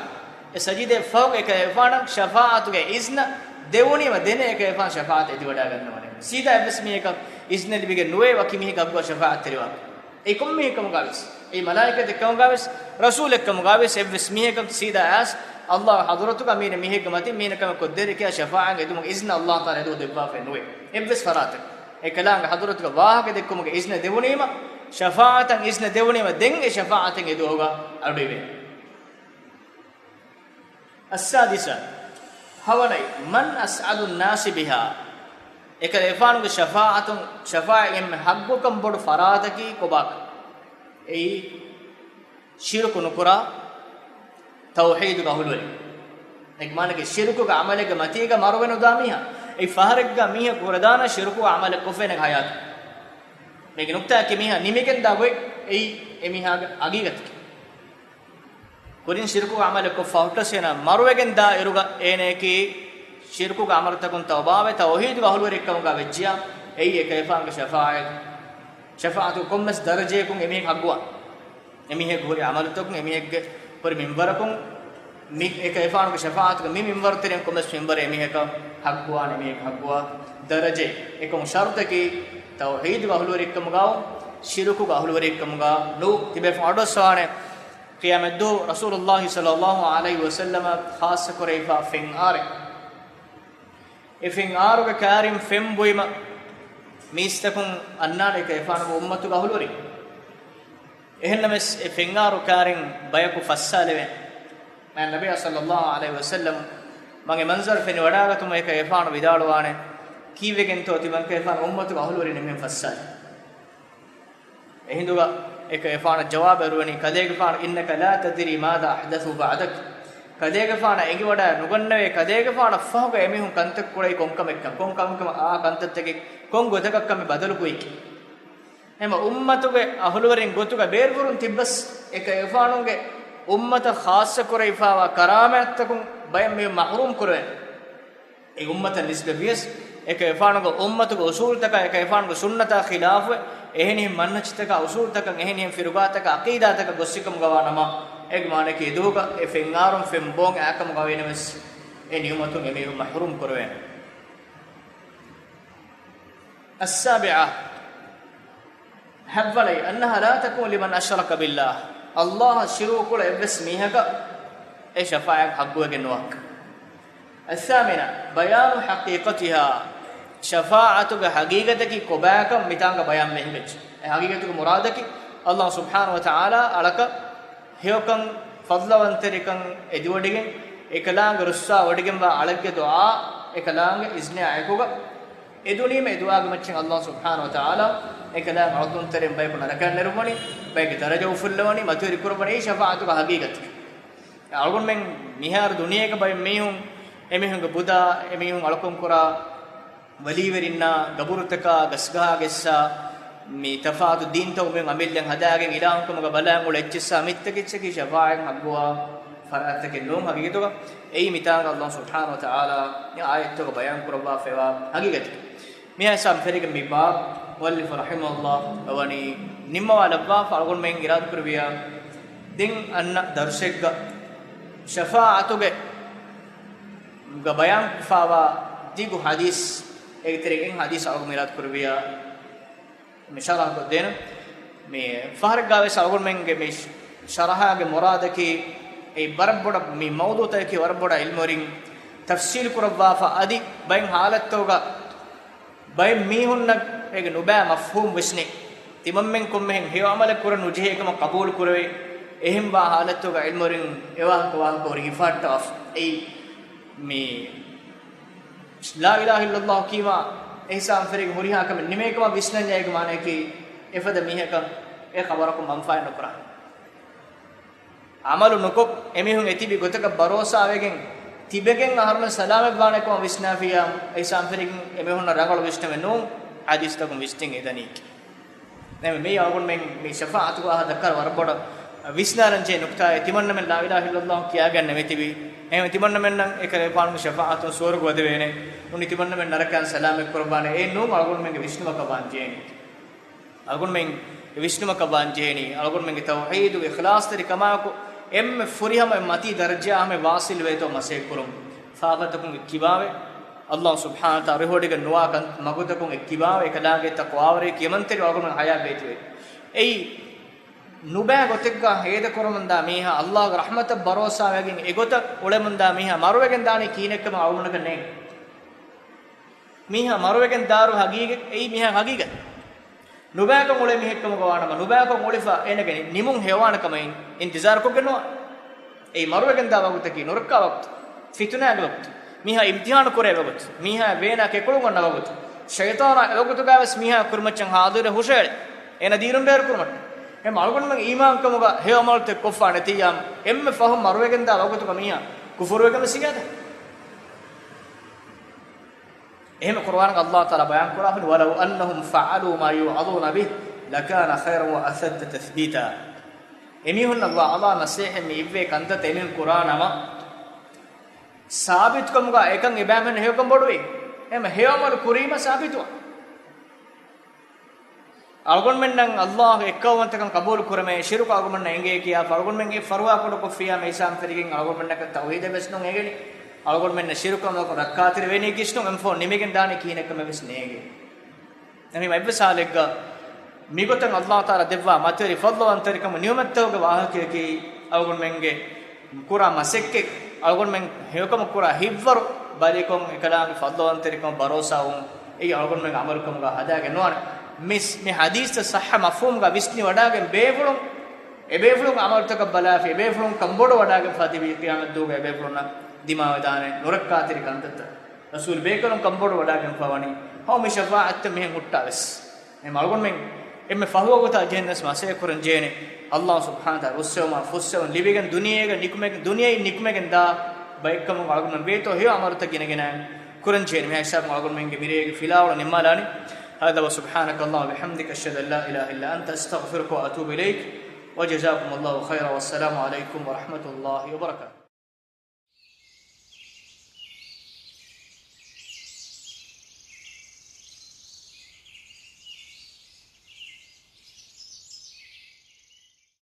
އެ ސަޖިދައަށްފަހު އެކަލޭގެފާނަށް ޝަފާޢަތުގެ އިޒްނަ ދެވުނީމަ، ދެނެ އެކަލޭގެފާނު ޝަފާޢަތަށް އެދިވަޑައިގަންނަވަނީ. ސީދާ އެއްވެސް މީހަކަށް އިޒްނަ ލިބިގެން ނުވޭ ވަކި މީހެއްގެ އަގުގަ ޝަފާޢަތްތެރިވާކަށް. އެއީ ކޮންމެ މީހެއްކަމުގަވެސް، އެއީ މަލާއިކަތެއްކަމުގަވެސް، ރަސޫލެއްކަމުގަވެސް، އެއްވެސް މީހަކަށް ސީދާ އައިސް ﷲގެ ޙަޟްރަތުގަ މީނަ މީހެއްގެ މަތިން މީނަ ކަމެއް ކޮށްދޭށޭ ކިޔާ ޝަފާޢަތް އެދުމުގެ އިޒްނަ ﷲ ތަޢާލާ އެދުވަހު ދެއްވާފައެއް ނުވޭ. އެއްވެސް ފަރާތެއް. އެކަލާނގެ ޙަޟްރަތުގަ ވާހަކަ ދެއްކުމުގެ އިޒްނަ ދެވުނީމަ، ޝަފާޢަތަށް އިޒްނަ ދެވުނީމަ، ދެން އެ ޝަފާޢަތެއް އެދުވަހުގަ އަޑުއިވޭ. السادسة، ހަވަނައި، من أسعد الناس بها، އެކަލޭގެފާނުގެ ޝަފާޢަތުން، ޝަފާޢަތް އެންމެ ޙައްޤުކަން ބޮޑު ފަރާތަކީ ކޮބާކަން. އެއީ ޝިރުކު ނުކުރާ ތައުޙީދުގެ އަހުލުވެރިން. އޭގެ މާނައަކީ، ޝިރުކުގެ ޢަމަލެއްގެ މަތީގަ މަރުވެނުދާ މީހާ. އެއީ ފަހަރެއްގަ މީހަކު ހުރެދާނެ ޝިރުކުގެ ޢަމަލެއް ކޮށްފައިނެ ހަޔާތު. މީގެ ނުކްތާއަކީ މީހާ ނިމިގެންދާ ގޮތް. އެއީ އެމީހާގެ ހަގީގަތަކީ. ކުރިން ޝިރުކުގެ ޢަމަލެއް ކޮށްފަ ހުއްޓަސް އޭނާ މަރުވެގެން ދާ އިރުގަ އޭނައަކީ ޝިރުކުގެ ޢަމަލުތަކުން ތައުބާވެ ތައުޙީދުގެ އަހުލުވެރިއެއްކަމުގަ ވެއްޖިޔާ، އެއީ އެކަލޭގެފާނުގެ ޝަފާޢަތް، ޝަފާޢަތު ކޮންމެސް ދަރަޖަޔަކުން އެމީހެއް ހައްގުވާނެ. އެމީހެއްގެ ހުރި ޢަމަލުތަކުން އެމީހެއްގެ ހުރި މިންވަރަކުން މި އެކަލޭގެފާނުގެ ޝަފާޢަތުގެ މި މިންވަރު ތެރެއިން ކޮންމެސް މިންވަރެއް އެމީހަކަށް ހައްގުވާނެ، އެމީހަކަށް ހައްގުވާ ދަރަޖައެއް. އެކަމު ޝަރުޠަކީ ތައުޙީދުގެ އަހުލުވެރިއެއްކަމުގައު، ޝިރުކުގެ އަހުލުވެރިއެއްކަމުގަ ނޫ. ތިބޭފުޅުން އަޑުއައްސަވާނެ. ޤިޔާމަތްދުވަހު ރަސޫލުﷲ ޞައްލައްލާހު ޢަލައިހި ވަސައްލަމަ ޚާއްޞަ ކުރެވިފާ ފެންއާރެއް. އެ ފެންއާރުގެ ކާރިން ފެން ބުއިމަ މީސްތަކުން އަންނާނެ އެކަލޭގެފާނުގެ އުއްމަތުގެ އަހުލުވެރިން. އެހެންނަމަވެސް އެ ފެންއާރު ކާރިން ބަޔަކު ފައްސާލެވޭ. މާތް ނަބިއްޔާ ޞައްލައްލާހު ޢަލައިހި ވަސައްލަމަ މަގޭ މަންޒަރު ފެނިވަޑާގަތުމަށް އެކަލޭގެފާނު ވިދާޅުވާނެ، ކީއްވެގެންތޯ ތިމަންކަލޭގެފާނު އުއްމަތުގެ އަހުލުވެރިން އެންމެން ފައްސާލީ؟ އެހިނދުގަ އެކަލޭގެފާނަށް ޖަވާބު އެރުވަނީ، ކަލޭގެފާނު، إنك لا تدري ماذا أحدثوا بعدك. ކަލޭގެފާނަށް އެނގިވަޑައި ނުގަންނަވޭ، ކަލޭގެފާނަށް ފަހުގަ އެމީހުން ކަންތައް ކުޅައި ކޮންކަމެއްކަން، ކޮންކަމަކަށް އާ ކަންތައްތަކެއް ކޮން ގޮތަކަށްކަން މި ބަދަލު ކުރީކީ. އެހެންމަ އުއްމަތުގެ އަހުލުވެރިން ގޮތުގަ ބޭރުވެރިން ތިއްބަސް، އެކަލޭގެފާނުގެ އުއްމަތަށް ޚާއްޞަ ކުރެވިފާވާ ކަރާމާތްތަކުން ބައެއް މީހުން މަޙްރޫމް ކުރެވޭނެ. އެ އުއްމަތަށް ނިސްބަތްވިޔަސް، އެކަލޭގެފާނުގެ އުއްމަތުގެ އުޞޫލުތަކާ، އެކަލޭގެފާނުގެ ސުންނަތާ ޚިލާފުވެ، އެހެނިހެން މަންހަޖުތަކާ، އުޞޫލުތަކަށް، އެހެނިހެން ފިރުގާތަކާ، ޢަޤީދާތަކަށް ގޮއްސިކަމުގަވާ ނަމަ، އޭގެ މާނައަކީ އެދުވަހުގަ އެ ފެންއާރުން ފެންބޯން އާކަމުގަ ވީނަމަވެސް އެ ނިޢުމަތުން އެމީހުން މަޙްރޫމް ކުރެވޭނެ. السابعة، ހަތްވަނައި، أنها لا تكون لمن أشرك بالله، ﷲ އަށް ޝިރުކު ކުޅެ އެއްވެސް މީހަކަށް އެ ޝަފާޢަތް ޙައްޤުވެގެން ނުވާ. الثامنة، بيان حقيقتها، ޝަފާޢަތުގެ ޙަޤީޤަތަކީ ކޮބާކަން މިތާނގަ ބަޔާންވެ ހިނގައްޖެ. އެ ޙަޤީޤަތުގެ މުރާދަކީ، ﷲ ސުބްޙާނަހޫ ވަތަޢާލާ އަޅަކަށް ހެޔޮކަން، ފަޟްލުވަންތެރިކަން އެދިވޮޑިގެން، އެކަލާނގެ ރުއްސާވޮޑިގެންވާ އަޅެއްގެ ދުޢާ އެކަލާނގެ އިޒްނާ އެކުގަ އެދުނީމަ އެ ދުޢާގެ މައްޗަށް ﷲ ސުބްޙާނަހޫ ވަތަޢާލާ އެކަލާނގެ އަޅުކަންތެރިން ބަޔަކު ނަރަކައަށް ނެރުއްވަނީ، ބައެއްގެ ދަރަޖަ އުފުއްލަވަނީ، މަތިވެރި ކުރައްވަނީ އެއީ ޝަފާޢަތުގެ ޙަޤީޤަތަކީ. އަޅުގަނޑުމެން މިހާރު ދުނިޔޭގަ ބައެއް މީހުން އެމީހުންގެ ބުދާ، އެމީހުން އަޅުކަން ކުރާ ވަލީވެރިންނާ، ގަބުރުތަކާ، ގަސްގަހާގެއްސާ، މި ތަފާތު ދީންތައް އުމެއް އަމިއްލައަށް ހަދާގެން އިލާހުން ކަމުގަ ބަލާން އުޅޭ އެއްޗިއްސާ މިއްތަކެއްޗަކީ ޝަފާޢަތް ޙައްޤުވާ ފަރާތްތަކެއް ނޫން ހަގީގަތުގަ. އެއީ މިތާނގަ ﷲ ސުބްޙާނަހޫ ވަތަޢާލާ އާޔަތްތަކުގަ ބަޔާން ކުރައްވާފައިވާ ހަގީގަތެއް. މިހާ ހިސާބުން ފެށިގެން މި ބާބު މުއައްލިފު ރަޙިމަހުﷲ ވަނީ ނިންމަވާލައްވާފަ. އަޅުގަނޑުމެން އިރާދަކުރެއްވިޔާ ދެން އަންނަ ދަރުސެއްގަ ޝަފާޢަތުގެ ގަ ބަޔާން ކޮށްފައިވާ ދިގު ޙަދީޘް، އޭގެ ތެރެއިން އެއް ޙަދީޘް އަޅުގަނޑު އިރާދަކުރެއްވިޔާ މި ޝަރަޙަކޮށްދޭނަން. މި ފަހަރެއްގާވެސް އަޅުގަނޑުމެންގެ މި ޝަރަޙާގެ މުރާދަކީ އެއީ ވަރަށް ބޮޑަށް މި މައުޟޫޢުތަކަކީ ވަރަށް ބޮޑަށް ޢިލްމުވެރިން ތަފްޞީލު ކުރައްވާފަ. އަދި ބައެއް ޙާލަތްތަކުގަ ބައެއް މީހުންނަށް އޭގެ ނުބައި މަފްހޫމް ވިސްނި، ތިމަންމެން ކޮންމެހެން ހެޔޮ ޢަމަލެއް ކުރަން ނުޖެހޭ ކަމަށް ޤަބޫލު ކުރެވޭ. އެހެންވާ ޙާލަތުގަ ޢިލްމުވެރިން އެވާހަކަ ވާހަކަ ހުރި ހިފަހައްޓަވާފަ. އެއީ މި ލާ އިލާހަ އިއްލައްލާހު ކީމާ އެހިސާބުން ފެށިގެން ހުރިހާ ކަމެއް ނިމޭ ކަމަށް ވިސްނަންޏާ އޭގެ މާނައަކީ އެފަދަ މީހަކަށް އެ ޚަބަރަކުން މަންފާއެއް ނުކުރާނެ. ޢަމަލު ނުކޮށް، އެމީހުން އެތިބި ގޮތަކަށް ބަރޯސާވެގެން ތިބެގެން އަހަރުމެން ސަލާމަތްވާނެ ކަމަށް ވިސްނާފިއްޔާ، އެހިސާބުން ފެށިގެން އެމީހުންނަށް ރަނގަޅު ވިސްނުމެއް ނޫން ޙަދީޘްތަކުން ވިސްނިން އެދަނީކީ. ނަމަ މިއީ އަޅުގަނޑުމެން މި ޝަފާޢަތުގެ ވާހަކަ ދައްކާ ވަރަށް ބޮޑަށް ވިސްނާލަން ޖެހޭ ނުކުތާއެއް. ތިމަންނަމެން ލާ އިލާހަ އިއްލައްލާހު ކިޔާގެން ނެމެތިބީ. އެހެންވެ ތިމަންނަމެންނަށް އެކަލޭގެފާނުގެ ޝަފާޢަތުން ސުވަރުގެ ވަދެވޭނެ. އުނި ތިމަންނަމެން ނަރަކައިން ސަލާމަތް ކުރައްވާނެ. އެއް ނޫން އަޅުގަނޑުމެންގެ ވިސްނުމަކަށް ވާން ޖެހޭނީ. އަޅުގަނޑުމެންގެ ވިސްނުމަކަށް ވާން ޖެހޭނީ. އަޅުގަނޑުމެންގެ ތައުޙީދުގެ އިޚްލާޞްތެރިކަމާއެކު އެންމެ ފުރިހަމަ އެއް މަތީ ދަރަޖައާ ހަމަ ވާޞިލް ވޭތޯ މަސައްކަތް ކުރުން. ފާފަތަކުން އެއްކިބާވެ، ﷲ ސުބްޙާނަހޫ ވަތަޢާލާ ރިހުވޮޑިގެން ނުވާ ކަން މަގުތަކުން އެއްކިބާވެ، އެކަލާނގެ ތަޤްވާވެރި ކިޔަމަންތެރި އަޅުގަނޑު ޙަޔާތް ވޭތުވޭ. އެއީ ނުބައި ގޮތެއްގަ ހޭދަކުރަމުންދާ މީހާ، ﷲ ގެ ރަޙްމަތަށް ބަރޯސާވެގެން އެގޮތަށް އުޅެމުންދާ މީހާ މަރުވެގެން ދާނީ ކިހިނެއްކަމަށް އަޅުގަނޑަކަށް ނޭނގެ. މީހާ މަރުވެގެން ދާއިރު ހަގީގަތް، އެއީ މީހާ ހަގީގަތް. ނުބައިކަން އުޅޭ މީހެއްކަމުގަ ވާނަމަ، ނުބައިކަން އުޅިފަ އޭނަގެ ނިމުން ހެޔޮވާނެ ކަމަށް އިން-، އިންތިޒާރު ކޮށްގެން ނުވާނެ. އެއީ މަރުވެގެންދާ ވަގުތަކީ، ނުރައްކާ ވަގުތު، ފިތުނާގެ ވަގުތު، މީހާ އިމްތިޙާނު ކުރޭ ވަގުތު، މީހާ ވޭނާ ކެކުޅުން އޮންނަ ވަގުތު، ޝައިޠާނާ އެވަގުތުގަވެސް މީހާ ކުރިމައްޗަށް ޙާޟިރެއް ހުށައެޅި، އޭނަ ދީނުން ބޭރުކުރުމަށްޓަކައި. އެހެން އަޅުގަނޑުމެން އީމާންކަމުގަ ހެޔޮ ޢަމަލުތައް ކޮށްފާ ނެތިއްޔާ، އެންމެ ފަހުން މަރުވެގެންދާ ވަގުތުގަ މީހާ ކުފުރުވެގެން ވެސް ހިނގާދާނެ. އެހެން ޤުރްއާނުގަ ﷲ ތަޢާލާ ބަޔާން ކުރާފަ، "ولو أنهم فعلوا ما يوعظون به لكان خيرا وأشد تثبيتا." އެމީހުންނަށް ﷲ ތަޢާލާ ނަޞޭޙަތް މި އިއްވޭ ކަންތައްތައް އެމީހުން ކުރާ ނަމަ، ސާބިތުކަމުގަ އެކަން އެބައިމީހުން ހެޔޮކަން ބޮޑުވޭ. އެހެން ހެޔޮ ޢަމަލު ކުރީމަ ސާބިތުވާ. އަޅުގަނޑުމެންނަށް ﷲ އެއްކައުވަންތަކަން ޤަބޫލު ކުރަމޭ، ޝިރުކު އަޅުގަނޑުމެންނަށް އެނގޭ ކިޔާފަ، އަޅުގަނޑުމެންގެ ފަރުވާ ކުޑަކޮށްފިއްޔާ މި އިސާމް ފެށިގެން އަޅުގަނޑުމެންނަކަށް ތައުޙީދެއް ވެސް ނޫން އެނގެނީ. އަޅުގަނޑުމެންނަށް ޝިރުކު އަމަލަކުން ރައްކާތެރިވޭނީ ކިސްނު އެންފޯ ނިމިގެން ދާނީ ކިހިނެއްކަމެއް ވެސް ނޭނގޭ. އެހެންވީމަ އެއްވެސް ޙާލެއްގަ މިގޮތަށް ﷲ ތަޢާލާ ދެއްވާ މަތިވެރި ފަޟްލުވަންތެރިކަމު ނިޢުމަތްތަކުގެ ވާހަކަޔަކީ، އަޅުގަނޑުމެންގެ ކުރާ މަސައްކަތް، އަޅުގަނޑުމެން ހެޔޮކަމަށް ކުރާ ހިތްވަރު ބަލިކޮށް، އެކަލާނގެ ފަޟްލުވަންތެރިކަމަށް ބަރޯސާވުން، އެއީ އަޅުގަނޑުމެންގެ ޢަމަލުކަމުގަ ހަދާގެން ނުވާނެ. މިސް، މި ޙަދީޘްތައް ޞައްޙަ މަފްހޫމްގަ ވިސްނިވަޑާގެން ބޭފުޅުން، އެބޭފުޅުންގެ ޢަމަލުތަކަށް ބަލާފި، އެބޭފުޅުން ކަންބޮޑުވަޑާގެންފާ ތިބީ ޤިޔާމަތްދުވަހުގަ އެބޭފުޅުންނަށް ދިމާވެދާނެ ނުރައްކާތެރި ކަންތައްތައް. ރަސޫލު ބޭކަލުން ކަންބޮޑުވަޑާގެންފާވަނީ ހަމަ މި ޝަފާޢަތްތައް މިހެން ހުއްޓާވެސް. އެހެން އަޅުގަނޑުމެން އެންމެ ފަހު ވަގުތާ ޖެހެންވެސް މަސައްކަތް ކުރަން ޖެހޭނެ. ﷲ ސުބްޙާނަހޫ ވަތަޢާލާ ރުއްސެވުމާ ފުއްސެވުން ލިބިގެން ދުނިޔޭގަ ނިކުމެގެން، ދުނިޔެއިން ނިކުމެގެން ދާ ބައެއްކަމުން އަޅުގަނޑުމެން ވޭތޯ ހެޔޮ ޢަމަލުތައް ގިނަގިނައިން ކުރަން ޖެހޭނެ. މިހާ ހިސާބުން އަޅުގަނޑުމެންގެ މިރޭގެ ފިލާވަޅު ނިންމާލާނީ. هذا وسبحانك اللهم وبحمدك أشهد أن لا إله إلا أنت أستغفرك وأتوب إليك وجزاكم الله خيرا والسلام عليكم ورحمة الله وبركاته.